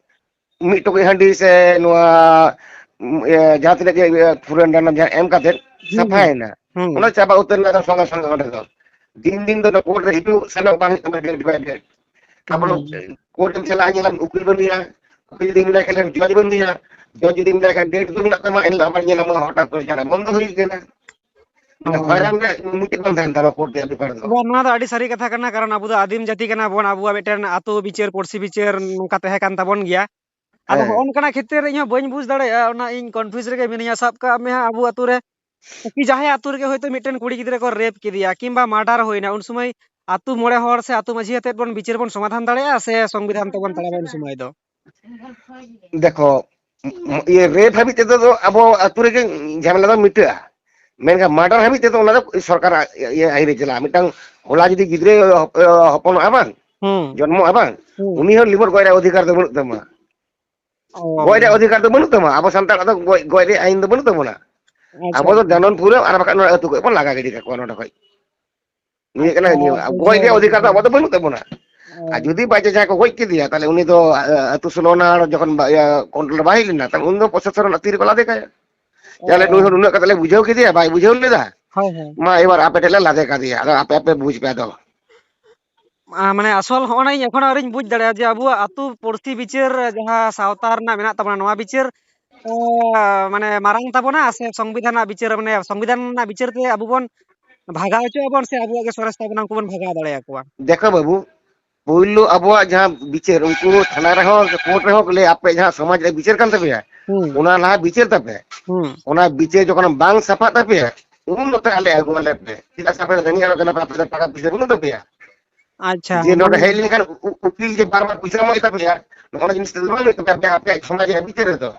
ᱢᱤᱫ ᱴᱩᱠᱩᱡ ᱦᱟᱺᱰᱤ ᱥᱮ ᱱᱚᱣᱟ, ᱩᱢ, ᱤᱭᱟᱹ, ᱡᱟᱦᱟᱸ ᱛᱤᱱᱟᱹᱜ ᱜᱮ, ᱤᱭᱟᱹ, ᱯᱷᱩᱨᱟᱹᱱ ᱰᱟᱸᱰᱚᱢ ᱡᱟᱦᱟᱸ ᱮᱢ ᱠᱟᱛᱮ ᱦᱩᱸ, ᱦᱩᱸ᱾ ᱥᱟᱯᱷᱟᱭᱮᱱᱟ, ᱦᱩᱸ᱾ ᱚᱱᱟ ᱪᱟᱵᱟ ᱩᱛᱟᱹᱨ ᱮᱱᱟ ᱥᱚᱸᱜᱮ ᱥᱚᱸᱜᱮ ᱚᱸᱰᱮ ᱫᱚ᱾ ᱫᱤᱱ ᱫᱤᱱ ᱫᱚ ᱠᱳᱨᱴ ᱨᱮ ᱦᱤᱡᱩᱜ ᱥᱮᱱᱚᱜ ᱵᱟᱝ ᱦᱩᱭᱩᱜ ᱛᱟᱢᱟ, ᱰᱮᱴ ᱵᱟᱭ ᱰᱮᱴ᱾ ᱛᱟᱨᱯᱚᱨ ᱦᱩᱸ᱾ ᱠᱳᱨᱴ ᱮᱢ ᱪᱟᱞᱟᱜᱼᱟ, ᱧᱮᱞᱟᱢ ᱩᱠᱤᱞ ᱵᱟᱹᱱᱩᱭᱟ, ᱩᱠᱤᱞ ᱡᱩᱫᱤ ᱢᱮᱱᱟᱭ ᱠᱷᱟᱱ ᱡᱚᱡᱽ ᱵᱟᱹᱱᱩᱭᱟ, ᱡᱚᱡᱽ ᱡᱩᱫᱤ ᱢᱮᱱᱟᱭ ᱠᱷᱟᱱ ᱰᱮᱴ ᱫᱚ ᱢᱮᱱᱟᱜ ᱛᱟᱢᱟ, ᱮᱱᱦᱤᱞᱳᱜ ᱟᱵᱟᱨ ᱧᱮᱞᱟᱢ ᱦᱚᱴᱟᱛ ᱠᱚᱨᱮ ᱡᱟᱦᱟᱱᱟᱜ ᱵᱚᱱᱫᱚ ᱦᱩᱭ ᱠᱟᱱᱟ᱾ ᱢᱟᱱᱮ ᱚ᱾ ᱦᱚᱭᱨᱟᱱ ᱨᱮᱭᱟᱜ ᱢᱩᱪᱟᱹᱫ ᱵᱟᱝ ᱛᱟᱦᱮᱱ ᱛᱟᱢᱟ ᱠᱳᱨᱴ ᱨᱮᱭᱟᱜ ᱵᱮᱯᱟᱨ ᱫᱚ᱾ ᱵᱟᱝ, ᱱᱚᱣᱟ ᱫᱚ ᱟᱹᱰᱤ ᱥᱟᱹᱨᱤ ᱠᱟᱛᱷᱟ ᱠᱟᱱᱟ, ᱠᱟᱨᱚᱱ ᱟᱵᱚ ᱫᱚ ᱟᱹᱫᱤᱢ ᱡᱟᱹᱛᱤ ᱠᱟᱱᱟ ᱵᱚᱱ, ᱟᱵᱚᱣᱟᱜ ᱢᱤᱫᱴᱮᱱ ᱟᱹᱛᱩ ᱵᱤᱪᱟᱹᱨ ᱯᱩᱲᱥᱤ ᱵᱤᱪᱟᱹᱨ ᱱᱚᱝᱠᱟ ᱛᱟᱦᱮᱸ ᱠᱟᱱ ᱛᱟᱵᱚᱱ ᱜᱮᱭᱟ᱾ ᱟᱫᱚ ᱦᱮᱸ᱾ ᱦᱚᱸᱜᱼᱚ ᱱᱚᱝᱠᱟᱱᱟᱜ ᱠᱷᱮᱛᱨᱮ ᱨᱮ ᱤᱧ ᱦᱚᱸ ᱵᱟᱹᱧ ᱵᱩᱡᱽ ᱫᱟᱲᱮᱭᱟᱜᱼᱟ, ᱚᱱᱟ ᱤᱧ confuse ᱨᱮᱜᱮ ᱢᱤᱱᱟᱹᱧᱟ᱾ ᱥᱟᱵ ᱠᱟᱜ ᱢᱮ ᱦᱟᱸᱜ, ᱟᱵᱚ ᱟᱹᱛᱩ ᱨᱮ ᱠᱤ ᱡᱟᱦᱟᱸᱭ ᱟᱹᱛᱩ ᱨᱮᱜᱮ ᱦᱚᱭᱛᱳ ᱢᱤᱫᱴᱮᱱ ᱠᱩᱲᱤ ᱜᱤᱫᱽᱨᱟᱹ ᱠᱚ ᱨᱮᱯ ᱠᱮᱫᱮᱭᱟ ᱠᱤᱝᱵᱟ ᱢᱟᱨᱰᱟᱨ ᱦᱩᱭᱱᱟ, ᱩᱱ ᱥᱚᱢᱚᱭ ᱟᱹᱛᱩ ᱢᱚᱬᱮ ᱦᱚᱲ ᱥᱮ ᱟᱹᱛᱩ ᱢᱟᱹᱡᱷᱤ ᱟᱛᱮᱫ ᱵᱚᱱ ᱵᱤᱪᱟᱹᱨ ᱵᱚᱱ ᱥᱚᱢᱟᱫᱷᱟᱱ ᱫᱟᱲᱮᱭᱟᱜᱼᱟ ᱥᱮ ᱥᱚᱝᱵᱤᱫᱷᱟᱱ ᱛᱮᱵᱚᱱ ᱛᱟᱲᱟᱢᱟ ᱩᱱ ᱥᱚᱢᱚᱭ ᱫᱚ? ᱫᱮᱠᱷᱚ, ᱢ-, ᱤᱭᱟᱹ, ᱨᱮᱯ ᱦᱟᱹᱵᱤᱡ ᱛᱮᱫᱚ ᱫᱚ ᱟᱵᱚ ᱟᱹᱛᱩ ᱨᱮᱜᱮ ᱡᱷᱟᱢᱮᱞᱟ ᱫᱚ ᱢᱤᱴᱟᱹᱜᱼᱟ, ᱢᱮᱱᱠᱷᱟᱱ ᱢᱟᱨᱰᱟᱨ ᱦᱟᱹᱵᱤᱡ ᱛᱮᱫᱚ ᱚᱱᱟ ᱫᱚ ᱥᱚᱨᱠᱟᱨᱟᱜ ᱤᱭᱟᱹ ᱟᱹᱭᱤᱱ ᱨᱮ ᱪᱟᱞᱟᱜᱼᱟ᱾ ᱢᱤᱫᱴᱟᱝ ᱦᱚᱞᱟ ᱡᱩᱫᱤ ᱜᱤᱫᱽᱨᱟᱹ ᱦᱚᱯ-, ᱦᱚᱯᱚᱱᱚᱜᱼᱟ ᱵᱟᱝ, ᱦᱩᱸ᱾ ᱡᱚᱱᱢᱚᱜᱼᱟ ᱵᱟᱝ, ᱦᱩᱸ᱾ ᱩᱱᱤ ᱦᱚᱸ ᱞᱤᱢᱚᱴ ᱜᱚᱡ ᱨᱮᱭᱟᱜ ᱚᱫᱷᱤᱠᱟᱨ ᱫᱚ ᱵᱟᱹᱱᱩᱜ ᱛᱟᱢᱟ᱾ ᱚ᱾ ᱜᱚᱡ ᱨᱮᱭᱟᱜ ᱚᱫᱷᱤᱠᱟᱨ ᱫᱚ ᱵᱟᱹᱱᱩᱜ ᱛᱟᱢᱟ᱾ ᱟᱵᱚ ᱥᱟᱱᱛᱟᱲ ᱫᱚ ᱜᱚᱡ, ᱜᱚᱡ ᱨᱮᱭᱟᱜ ᱟᱹᱭᱤᱱ ᱫᱚ ᱵᱟᱹᱱᱩᱜ ᱛᱟᱵᱚᱱᱟ᱾ ᱟᱪᱪᱷᱟ, ᱟᱵᱚ ᱫᱚ ᱟᱪᱪᱷᱟ᱾ ᱫᱟᱱᱚᱱ ᱯᱩᱨᱟᱹ, ᱟᱨ ᱵᱟᱠᱷᱟᱱ ᱱᱚᱣᱟ ᱟᱹᱛᱩ ᱠᱷᱚᱡ ᱵᱚᱱ ᱞᱟᱜᱟ ᱜᱤᱰᱤ ᱠᱟᱠᱚᱣᱟ ᱱᱚᱰᱮ ᱠᱷᱚᱡ᱾ ᱱᱤᱭᱟᱹ ᱠᱟᱱᱟ ᱟᱪᱪᱷᱟ, ᱱᱤᱭᱟᱹ, ᱟᱪᱪᱷᱟ, ᱜᱚᱡ ᱵᱩᱡᱷᱟᱹᱣ ᱨᱮᱭᱟᱜ ᱫᱟᱲᱮᱭᱟᱜ ᱚᱫᱷᱤᱠᱟᱨ ᱫᱚ ᱠᱟᱱᱟ᱾ ᱟᱵᱚ ᱫᱚ ᱵᱟᱹᱱᱩᱜ ᱛᱟᱵᱚᱱᱟ᱾ ᱚ᱾ ᱟᱨ ᱡᱩᱫᱤ by chance ᱡᱟᱦᱟᱸᱭ ᱠᱚ ᱜᱚᱡ ᱠᱮᱫᱮᱭᱟ, ᱛᱟᱦᱞᱮ ᱩᱱᱤ ᱫᱚ, ᱟ, ᱟ, ᱟᱹᱛᱩ ᱥᱳᱞᱳ ᱟᱱᱟ ᱡᱚᱠᱷᱚᱱ ᱵᱟ-, ᱤᱭᱟᱹ, control ᱨᱮ ᱵᱟᱭ ᱦᱮᱡ ᱞᱮᱱᱟ, ᱛᱟᱦᱞᱮ ᱩᱱᱤ ᱫᱚ ᱯᱨᱚᱥᱟᱥᱚᱱ ᱨᱮᱱᱟᱜ ᱛᱤ ᱨᱮᱠᱚ ᱞᱟᱫᱮ ᱠᱟᱭᱟ᱾ ᱡᱮ ᱟᱞᱮ ᱚ᱾ ᱱᱩᱭ ᱦᱚᱲ ᱱᱩᱱᱟᱹᱜ ᱠᱟᱛᱮ ᱞᱮ ᱵᱩᱡᱷᱟᱹᱣ ᱠᱮᱫᱮᱭᱟ, ᱵᱟᱭ ᱵᱩᱡᱷᱟᱹᱣ ᱞᱮᱫᱟ, ᱦᱳᱭ, ᱦᱳᱭ᱾ ᱢᱟ ᱮᱵᱟᱨ ᱟᱯᱮ ᱴᱷᱮᱱ ᱞᱮ ᱞᱟᱫᱮ ᱠᱟᱫᱮᱭᱟ, ᱟᱫᱚ ᱟᱯᱮ ᱟᱯᱮ ᱵᱩᱡᱽ ᱯᱮ ᱟᱫᱚ᱾ ᱟ, ᱢᱟᱱᱮ ᱟᱥᱚᱞ ᱦᱚᱸᱜᱼᱚ ᱱᱟ ᱤᱧ ᱮᱠᱷᱚᱱ ᱟᱹᱣᱨᱤᱧ ᱵᱩᱡᱽ ᱫᱟᱲᱮᱭᱟᱜᱼᱟ ᱡᱮ ᱟᱵᱚᱣᱟᱜ ᱟᱹᱛᱩ ᱯᱩᱲᱥᱤ ᱵᱤᱪᱟᱹᱨ ᱡᱟᱦᱟᱸ ᱥᱟᱶᱛᱟ ᱨᱮᱱᱟᱜ ᱢᱮᱱᱟᱜ ᱛᱟᱵᱚᱱᱟ, ᱱᱚᱣᱟ ᱵᱤᱪᱟᱹᱨ, ᱟ, ᱢᱟᱱᱮ ᱢᱟᱨᱟᱝ ᱛᱟᱵᱚᱱᱟ ᱥᱮ ᱥᱚᱝᱵᱤᱫᱷᱟᱱ ᱨᱮᱱᱟᱜ ᱵᱤᱪᱟᱹᱨ, ᱢᱟᱱᱮ ᱥᱚᱝᱵᱤᱫᱷᱟᱱ ᱨᱮᱱᱟᱜ ᱵᱤᱪᱟᱹᱨ ᱛᱮ ᱟᱵᱚ ᱵᱚᱱ ᱵᱷᱟᱜᱟᱣ ᱦᱚᱪᱚᱜ ᱟᱵᱚᱱ ᱥᱮ ᱟᱵᱚᱣᱟᱜ ᱜᱮ ᱥᱚᱨᱮᱥ ᱛᱟᱵᱚᱱᱟ, ᱩᱱᱠᱩ ᱵᱚᱱ ᱵᱷᱟᱜᱟᱣ ᱫᱟᱲᱮᱭᱟᱠᱚᱣᱟ? ᱫᱮᱠᱷᱚ ᱵᱟᱹᱵᱩ, ᱯᱳᱭᱞᱳ ᱟᱵᱚᱣᱟᱜ ᱡᱟᱦᱟᱸ ᱵᱤᱪᱟᱹᱨ, ᱩᱱᱠᱩ ᱛᱷᱟᱱᱟ ᱨᱮᱦᱚᱸ ᱥᱮ ᱠᱳᱨᱴ ᱨᱮᱦᱚᱸ ᱠᱚ ᱞᱟᱹᱭᱟ, "ᱟᱯᱮ ᱡᱟᱦᱟᱸ ᱥᱚᱢᱟᱡᱽ ᱨᱮ ᱵᱤᱪᱟᱹᱨ ᱠᱟᱱ ᱛᱟᱯᱮᱭᱟ, ᱦᱩᱸ᱾ ᱚᱱᱟ ᱞᱟᱦᱟ ᱵᱤᱪᱟᱹᱨ ᱛᱟᱯᱮ᱾ ᱦᱩᱸ᱾ ᱚᱱᱟ ᱵᱤᱪᱟᱹᱨ ᱡᱚᱠᱷᱚᱱ ᱵᱟᱝ ᱥᱟᱯᱷᱟᱜ ᱛᱟᱯᱮᱭᱟ, ᱩᱱ ᱱᱚᱛᱮ ᱟᱞᱮ ᱟᱹᱜᱩᱣᱟᱞᱮ ᱯᱮ᱾ ᱪᱮᱫᱟᱜ ᱥᱮ ᱟᱯᱮ ᱫᱚ ᱨᱮᱸᱜᱮᱡ ᱦᱚᱲ ᱠᱟᱱᱟ ᱯᱮ, ᱟᱯᱮ ᱫᱚ ᱴᱟᱠᱟ ᱯᱩᱭᱥᱟᱹ ᱵᱟᱹᱱᱩᱜ ᱛᱟᱯᱮᱭᱟ᱾" ᱟᱪᱪᱷᱟ, ᱡᱮ ᱱᱚᱰᱮ ᱢᱟᱱᱮ ᱦᱮᱡ ᱞᱮᱱᱠᱷᱟᱱ ᱩ-, ᱩ-, ᱩᱠᱤᱞ ᱡᱮ ᱵᱟᱨ ᱵᱟᱨ ᱯᱚᱭᱥᱟ ᱮᱢᱚᱜ ᱦᱩᱭᱩᱜ ᱛᱟᱯᱮᱭᱟ, ᱱᱚᱜᱼᱚ ᱱᱚᱣᱟ ᱡᱤᱱᱤᱥ ᱛᱮᱫᱚ ᱵᱟᱝ ᱦᱩᱭᱩᱜ ᱛᱟᱯᱮᱭᱟ ᱟᱯᱮᱭᱟᱜ ᱥᱚᱢᱟᱡᱽ ᱨᱮᱭᱟᱜ ᱵᱤᱪᱟᱹᱨ ᱨᱮᱫᱚ᱾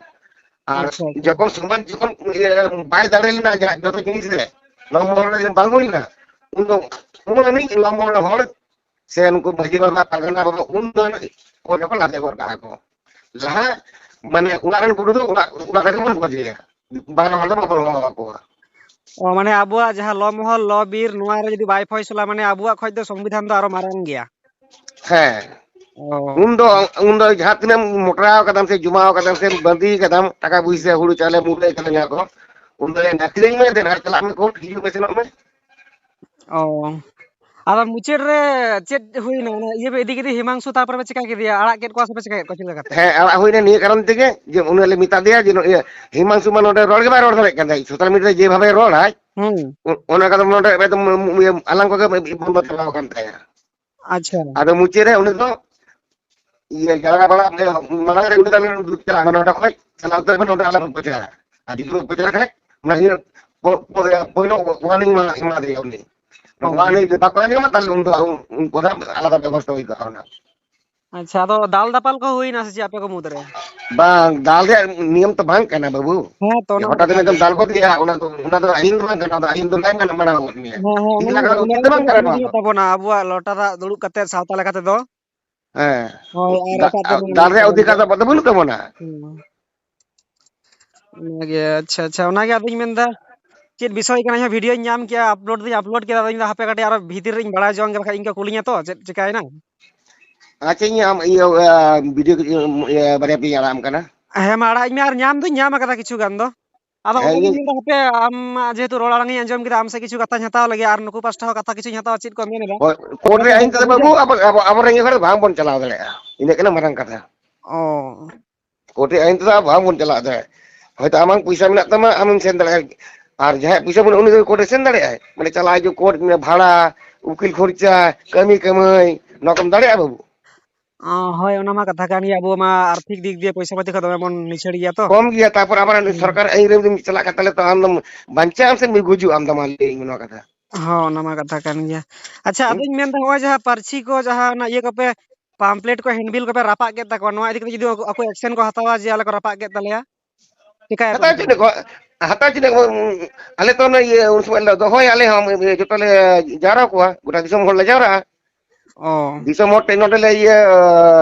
ᱟᱨ ᱟᱪᱪᱷᱟ, ᱟᱪᱪᱷᱟ᱾ ᱡᱚᱠᱷᱚᱱ ᱥᱚᱢᱟᱡᱽ ᱡᱚᱠᱷᱚᱱ, ᱤᱭᱟᱹ, ᱵᱟᱭ ᱫᱟᱲᱮ ᱞᱮᱱᱟ ᱡᱟᱦᱟᱸ ᱡᱚᱛᱚ ᱡᱤᱱᱤᱥ ᱨᱮ, ᱱᱚᱣᱟ ᱢᱚᱦᱚᱞ ᱨᱮ ᱵᱟᱝ ᱦᱩᱭ ᱞᱮᱱᱟ, ᱩᱱ ᱫᱚ ᱩᱱ ᱟᱹᱱᱤᱡ ᱱᱚᱣᱟ ᱢᱚᱦᱚᱞ ᱦᱚᱲ ᱥᱮ ᱩᱱᱠᱩ ᱢᱟᱹᱡᱷᱤ ᱵᱟᱵᱟ, ᱯᱟᱨᱜᱟᱱᱟ ᱵᱟᱵᱟ, ᱩᱱ ᱫᱚ ᱠᱚ ᱞᱟᱫᱮ ᱜᱚᱫ ᱠᱟᱜᱼᱟ ᱠᱚ᱾ ᱞᱟᱦᱟ, ᱢᱟᱱᱮ, ᱚᱲᱟᱜ ᱨᱮᱱ ᱜᱩᱰᱩ ᱫᱚ ᱚᱲᱟᱜ, ᱚᱲᱟᱜ ᱨᱮᱜᱮ ᱵᱚᱱ ᱜᱚᱡᱮᱭᱟ, ᱵᱟᱦᱨᱮ ᱦᱚᱲ ᱫᱚ ᱵᱟᱵᱚᱱ ᱦᱚᱦᱚ ᱟᱠᱚᱣᱟ᱾ ᱚ, ᱢᱟᱱᱮ, ᱟᱵᱚᱣᱟᱜ ᱡᱟᱦᱟᱸ ᱞᱚ ᱢᱚᱦᱚᱞ, ᱞᱚ ᱵᱤᱨ, ᱱᱚᱣᱟ ᱨᱮ ᱡᱩᱫᱤ ᱵᱟᱭ ᱯᱷᱚᱭᱥᱚᱞᱟ, ᱢᱟᱱᱮ, ᱟᱵᱚᱣᱟᱜ ᱠᱷᱚᱡ ᱫᱚ ᱥᱚᱝᱵᱤᱫᱷᱟᱱ ᱫᱚ ᱟᱨᱚ ᱢᱟᱨᱟᱝ ᱜᱮᱭᱟ᱾ ᱦᱮᱸ᱾ ᱚ᱾ ᱩᱱ ᱫᱚ, ᱩᱱ ᱫᱚ ᱡᱟᱦᱟᱸ ᱛᱤᱱᱟᱹᱜ ᱢᱚᱴᱨᱟᱣ ᱠᱟᱫᱟᱢ ᱥᱮ ᱡᱚᱢᱟᱣ ᱠᱟᱫᱟᱢ ᱥᱮ ᱵᱟᱸᱫᱤ ᱠᱟᱫᱟᱢ, ᱴᱟᱠᱟ ᱯᱩᱭᱥᱟᱹ, ᱦᱩᱲᱩ ᱪᱟᱣᱞᱮ, ᱢᱩᱨᱟᱹᱭ ᱠᱟᱫᱟᱢ, ᱡᱟᱦᱟᱸ ᱠᱚ, ᱩᱱ ᱫᱚ ᱟᱹᱠᱷᱨᱤᱧ ᱢᱮ, ᱫᱮᱱ ᱪᱟᱞᱟᱜ ᱢᱮ ᱠᱳᱨᱴ, ᱦᱤᱡᱩᱜ ᱢᱮ, ᱥᱮᱱᱚᱜ ᱢᱮ᱾ ᱚ᱾ ᱟᱫᱚ ᱢᱩᱪᱟᱹᱫ ᱨᱮ ᱪᱮᱫ ᱦᱩᱭᱱᱟ? ᱚᱱᱟ ᱤᱭᱟᱹ ᱯᱮ ᱤᱫᱤ ᱠᱮᱫᱮ ᱦᱤᱢᱟᱝᱥᱩ, ᱛᱟᱨᱯᱚᱨᱮ ᱯᱮ ᱪᱮᱠᱟ ᱠᱮᱫᱮᱭᱟ? ᱟᱲᱟᱜ ᱠᱮᱫ ᱠᱚᱣᱟ ᱥᱮ ᱯᱮ ᱪᱮᱠᱟ ᱠᱮᱫ ᱠᱚᱣᱟ? ᱪᱮᱫ ᱞᱮᱠᱟᱛᱮ? ᱦᱮᱸ, ᱟᱲᱟᱜ ᱦᱩᱭᱱᱟ ᱱᱤᱭᱟᱹ ᱠᱟᱨᱚᱱ ᱛᱮᱜᱮ ᱡᱮ ᱩᱱᱤ ᱞᱮ ᱢᱮᱛᱟ ᱫᱮᱭᱟ ᱡᱮ ᱱᱚᱜᱼᱚᱭ ᱦᱤᱢᱟᱝᱥᱩ ᱢᱟ ᱱᱚᱰᱮ ᱨᱚᱲ ᱜᱮ ᱵᱟᱭ ᱨᱚᱲ ᱫᱟᱲᱮᱭᱟᱜ ᱠᱟᱱ ᱛᱟᱦᱮᱸᱫ᱾ ᱥᱳᱥᱟᱞ ᱢᱤᱰᱤᱭᱟ ᱨᱮ ᱡᱮᱵᱷᱟᱵᱮ ᱨᱚᱲᱟᱭ, ᱦᱩᱸ᱾ ᱚ-, ᱚᱱᱟ ᱠᱟᱛᱮ ᱱᱚᱰᱮ ᱮᱠᱫᱚᱢ, ᱤᱭᱟᱹ, ᱟᱞᱟᱝ ᱠᱚᱜᱮ ᱵᱚᱱᱫᱚ ᱪᱟᱵᱟᱣ ᱟᱠᱟᱱ ᱛᱟᱭᱟ᱾ ᱟᱪᱪᱷᱟ᱾ ᱟᱫᱚ ᱢᱩᱪᱟᱹᱫ ᱨᱮ ᱩᱱᱤ ᱫᱚ, ᱤᱭᱟᱹ, ᱡᱟᱣᱨᱟ ᱵᱟᱲᱟ, ᱢᱟᱱᱮ, ᱢᱟᱲᱟᱝ ᱨᱮ ᱩᱱᱤ ᱫᱚ ᱟᱞᱮ ᱫᱩ ᱪᱟᱞᱟᱜ ᱠᱟᱱᱟ, ᱱᱚᱰᱮ ᱠᱷᱚᱡ ᱪᱟᱞᱟᱣ ᱩᱛᱟᱹᱨ ᱠᱟᱱᱟ, ᱱᱚᱰᱮ ᱟᱞᱮ ᱵᱚᱱ ᱯᱨᱚᱪᱟᱨᱟ᱾ ᱟᱨ ᱡᱩᱫᱤ ᱵᱚᱱ ᱯᱨᱚᱪᱟᱨ ᱠᱷᱟᱡ, ᱚᱱᱟ ᱤᱭᱟᱹ, ᱯᱚ-, ᱯᱚ-, ᱯᱳᱭᱞᱳ warning ᱢᱟ ᱮᱢᱟ ᱫᱮᱭᱟ ᱩᱱᱤ᱾ ᱚ᱾ Warning ᱡᱩᱫᱤ ᱵᱟᱠᱚ ᱟᱸᱡᱚᱢᱟ, ᱛᱟᱦᱞᱮ ᱩᱱ ᱫᱚ ᱩᱱ-, ᱩᱱᱠᱩ ᱫᱚ ᱟᱞᱟᱫᱟ ᱵᱮᱵᱚᱥᱛᱷᱟ ᱦᱩᱭ ᱠᱚᱜᱼᱟ ᱚᱱᱟ᱾ ᱟᱪᱪᱷᱟ, ᱟᱫᱚ ᱫᱟᱞ ᱫᱟᱯᱟᱞ ᱠᱚ ᱦᱩᱭᱱᱟ ᱥᱮ ᱪᱮᱫ ᱟᱯᱮ ᱠᱚ ᱢᱩᱫᱽ ᱨᱮ? ᱵᱟᱝ, ᱫᱟᱞ ᱨᱮᱭᱟᱜ ᱱᱤᱭᱚᱢ ᱛᱚ ᱵᱟᱝ ᱠᱟᱱᱟ, ᱵᱟᱹᱵᱩ᱾ ᱦᱮᱸ, ᱛᱚ, ᱡᱮ ᱚᱱᱟ ᱢᱟ ᱦᱚᱴᱟᱛ ᱠᱟᱛᱷᱟ ᱮᱢ ᱜᱮ᱾ ᱫᱟᱞ ᱜᱚᱫ ᱮᱭᱟ, ᱚᱱᱟ ᱫᱚ, ᱚᱱᱟ ᱫᱚ ᱟᱹᱭᱤᱱ ᱫᱚ ᱵᱟᱝ ᱠᱟᱱᱟ, ᱚᱱᱟ ᱫᱚ ᱟᱹᱭᱤᱱ ᱫᱚ ᱵᱟᱭ ᱢᱟᱱᱟ, ᱢᱟᱱᱟᱣ ᱜᱚᱫ ᱢᱮᱭᱟ᱾ ᱦᱮᱸ, ᱦᱮᱸ, ᱤᱧ ᱚᱱᱟ ᱞᱟᱜᱟᱣ ᱫᱚ ᱩᱪᱤᱛ ᱫᱚ ᱵᱟᱝ ᱠᱟᱱᱟ ᱱᱚᱣᱟ ᱫᱚ᱾ ᱛᱟᱵᱚᱱᱟ, ᱟᱵᱚᱣᱟᱜ ᱞᱚᱴᱟ ᱫᱟᱜ ᱫᱩᱲᱩᱵ ᱠᱟᱛᱮ ᱥᱟᱶᱛᱟ ᱞᱮᱠᱟ ᱛᱮᱫᱚ᱾ ᱦᱮᱸ᱾ ᱦᱳᱭ, ᱟᱨ ᱫᱟ-, ᱮᱴᱟᱜ ᱫᱚ ᱫᱟᱞ ᱨᱮᱭᱟᱜ ᱚᱫᱷᱤᱠᱟᱨ ᱫᱚ ᱵᱟᱹᱱᱩᱜ ᱛᱟᱵᱚᱱᱟ᱾ ᱦᱮᱸ᱾ ᱚᱱᱟᱜᱮ, ᱟᱪᱪᱷᱟ, ᱟᱪᱪᱷᱟ, ᱚᱱᱟᱜᱮ ᱟᱫᱚᱧ ᱢᱮᱱᱫᱟ, ᱪᱮᱫ ᱵᱤᱥᱚᱭ ᱠᱟᱱᱟ? ᱤᱧ ᱦᱚᱸ video ᱧ ᱧᱟᱢ ᱠᱮᱜᱼᱟ, upload ᱫᱚᱧ upload ᱠᱮᱫᱟ, ᱟᱫᱚᱧ ᱢᱮᱱᱫᱟ, ᱦᱟᱯᱮ ᱠᱟᱹᱴᱤᱡ ᱟᱨᱚ ᱵᱷᱤᱛᱤᱨ ᱨᱤᱧ ᱵᱟᱲᱟᱭ ᱡᱚᱝ ᱜᱮ, ᱵᱟᱠᱷᱟᱡ ᱤᱧ ᱠᱚ ᱠᱩᱞᱤᱧᱟ ᱛᱚ, ᱪᱮᱫ ᱪᱤᱠᱟᱭᱮᱱᱟ? ᱟᱪᱪᱷᱟ, ᱤᱧ ᱟᱢ ᱤᱭᱟᱹ, ᱟ, video, ᱤᱭᱟᱹ, ᱵᱟᱨᱭᱟ ᱯᱮᱭᱟᱧ ᱟᱲᱟᱜ ᱟᱢ ᱠᱟᱱᱟ᱾ ᱦᱮᱸ, ᱢᱟ ᱟᱲᱟᱜ ᱟᱹᱧ ᱢᱮ, ᱟᱨ ᱧᱟᱢ ᱫᱩᱧ ᱧᱟᱢ ᱟᱠᱟᱫᱟ ᱠᱤᱪᱷᱩ ᱜᱟᱱ ᱫᱚ᱾ ᱟᱫᱚ ᱦᱮᱸ, ᱚᱱᱟᱜᱤᱧ ᱤᱧ ᱢᱮᱱᱫᱟ, ᱦᱟᱯᱮ, ᱟᱢ ᱡᱮᱦᱮᱛᱩ ᱨᱚᱲ ᱟᱲᱟᱝ ᱤᱧ ᱟᱸᱡᱚᱢ ᱠᱮᱫᱟ, ᱟᱢ ᱥᱮᱫ ᱠᱤᱪᱷᱩ ᱠᱟᱛᱷᱟᱧ ᱦᱟᱛᱟᱣ ᱞᱮᱜᱮ, ᱟᱨ ᱱᱩᱠᱩ ᱯᱟᱥᱴᱟ ᱦᱚᱸ ᱠᱟᱛᱷᱟ ᱠᱤᱪᱷᱩᱧ ᱦᱟᱛᱟᱣᱟ, ᱪᱮᱫ ᱠᱚ ᱢᱮᱱ ᱮᱫᱟ᱾ ᱦᱳᱭ, court ᱨᱮ ᱟᱹᱭᱤᱱ ᱛᱮᱫᱚ ᱵᱟᱹᱵᱩ, ᱟᱵᱚ, ᱟᱵᱚ, ᱟᱵᱚ ᱨᱮᱸᱜᱮᱡ ᱦᱚᱲ ᱫᱚ ᱵᱟᱝ ᱵᱚᱱ ᱪᱟᱞᱟᱣ ᱫᱟᱲᱮᱭᱟᱜᱼᱟ, ᱤᱱᱟᱹ ᱠᱟᱱᱟ ᱢᱟᱨᱟᱝ ᱠᱟᱛᱷᱟ᱾ ᱚ᱾ Court ᱨᱮ ᱟᱹᱭᱤᱱ ᱛᱮᱫᱚ ᱵᱟᱝ ᱵᱚᱱ ᱪᱟᱞᱟᱣ ᱫᱟᱲᱮᱭᱟᱜᱼᱟ᱾ ᱦᱚᱭᱛᱳ ᱟᱢᱟᱜ ᱯᱚᱭᱥᱟ ᱢᱮᱱᱟᱜ ᱛᱟᱢᱟ, ᱟᱢᱮᱢ ᱥᱮᱱ ᱫᱟᱲᱮᱭᱟᱜᱼᱟ, ᱟᱨ ᱡᱟᱦᱟᱸᱭᱟᱜ ᱯᱚᱭᱥᱟ ᱵᱟᱹᱱᱩᱜᱼᱟ, ᱩᱱᱤ ᱫᱚ court ᱨᱮ ᱥᱮᱱ ᱫᱟᱲᱮᱭᱟᱜᱼᱟᱭ, ᱢᱟᱱᱮ ᱪᱟᱞᱟᱜ ᱦᱤᱡᱩᱜ court, ᱢᱟᱱᱮ ᱵᱷᱟᱲᱟ, ᱩᱠᱤᱞ ᱠᱷᱚᱨᱪᱟ, ᱠᱟᱹᱢᱤ ᱠᱟᱹᱢᱟᱹᱭ, ᱱᱚᱣᱟ ᱠᱚᱢ ᱫᱟᱲᱮᱭᱟᱜᱼᱟ ᱵᱟᱹᱵᱩ? ᱚ, ᱦᱳᱭ, ᱚᱱᱟ ᱢᱟ ᱠᱟᱛᱷᱟ ᱠᱟᱱ ᱜᱮ, ᱟᱵᱚ ᱢᱟ ᱟᱨᱛᱷᱤᱠ ᱫᱤᱠ ᱫᱤᱭᱮ ᱯᱚᱭᱥᱟ ᱯᱟᱹᱛᱤ ᱠᱷᱚᱱ ᱫᱚᱢᱮ ᱵᱚᱱ ᱱᱤᱪᱷᱟᱹᱲ ᱜᱮᱭᱟ ᱛᱚ᱾ ᱠᱚᱢ ᱜᱮᱭᱟ, ᱛᱟᱨᱯᱚᱨ ᱟᱵᱟᱨ ᱦᱩᱸ᱾ ᱥᱚᱨᱠᱟᱨ ᱟᱹᱭᱤᱱ ᱨᱮᱢ ᱪᱟᱞᱟᱜ ᱠᱟᱱ ᱛᱟᱦᱞᱮ ᱛᱚ ᱟᱢ ᱫᱚᱢ ᱵᱟᱧᱪᱟᱜ ᱟᱢ ᱥᱮ ᱜᱩᱡᱩᱜ ᱟᱢ, ᱫᱚ ᱢᱟ ᱞᱟᱹᱭᱟᱹᱧ ᱢᱮ ᱱᱚᱣᱟ ᱠᱟᱛᱷᱟ᱾ ᱦᱚᱸ, ᱚᱱᱟ ᱢᱟ ᱠᱟᱛᱷᱟ ᱠᱟᱱ ᱜᱮᱭᱟ᱾ ᱟᱪᱪᱷᱟ, ᱦᱩᱸ? ᱟᱫᱚᱧ ᱢᱮᱱᱫᱟ, ᱱᱚᱜᱼᱚᱭ ᱡᱟᱦᱟᱸ ᱯᱟᱹᱨᱥᱤ ᱠᱚ, ᱡᱟᱦᱟᱸ ᱚᱱᱟ ᱤᱭᱟᱹ ᱠᱚᱯᱮ, ᱯᱟᱢᱯᱞᱮᱴ ᱠᱚ, ᱦᱮᱱᱰᱵᱤᱞ ᱠᱚᱯᱮ ᱨᱟᱯᱟᱜ ᱠᱮᱫ ᱛᱟᱠᱚᱣᱟ, ᱱᱚᱣᱟ ᱤᱫᱤ ᱠᱟᱛᱮ ᱡᱩᱫᱤ ᱟᱠᱚ, ᱟᱠᱚ ᱮᱠᱥᱮᱱ ᱠᱚ ᱦᱟᱛᱟᱣᱟ ᱡᱮ ᱟᱞᱮ ᱠᱚ ᱨᱟᱯᱟᱜ ᱠᱮᱫ ᱛᱟᱞᱮᱭᱟ, ᱪᱮᱠᱟᱭᱟᱠᱚ ᱦᱟᱛᱟᱣ ᱩᱱᱠᱩ ᱪᱮᱫ ᱫᱚ? ᱠᱚ, ᱦᱟᱛᱟᱣ ᱪᱮᱫ ᱠᱚ, ᱩᱸ, ᱟᱞᱮ ᱛᱚ ᱚᱱᱮ ᱤᱭᱟᱹ ᱩᱱ ᱥᱚᱢᱚᱭ ᱞᱮ ᱫᱚᱦᱚᱭᱟ, ᱟᱞᱮ ᱦᱚᱸ, ᱤᱭᱟᱹ, ᱡᱚᱛᱚ ᱞᱮ ᱡᱟᱣᱨᱟ ᱠᱚᱣᱟ, ᱜᱚᱴᱟ ᱫᱤᱥᱚᱢ ᱦᱚᱲ ᱞᱮ ᱡᱟᱣᱨᱟᱜᱼᱟ᱾ ᱚ᱾ ᱫᱤᱥᱚᱢ ᱦᱚᱲ ᱴᱷᱮᱱ ᱱᱚᱰᱮ ᱞᱮ ᱤᱭᱟᱹ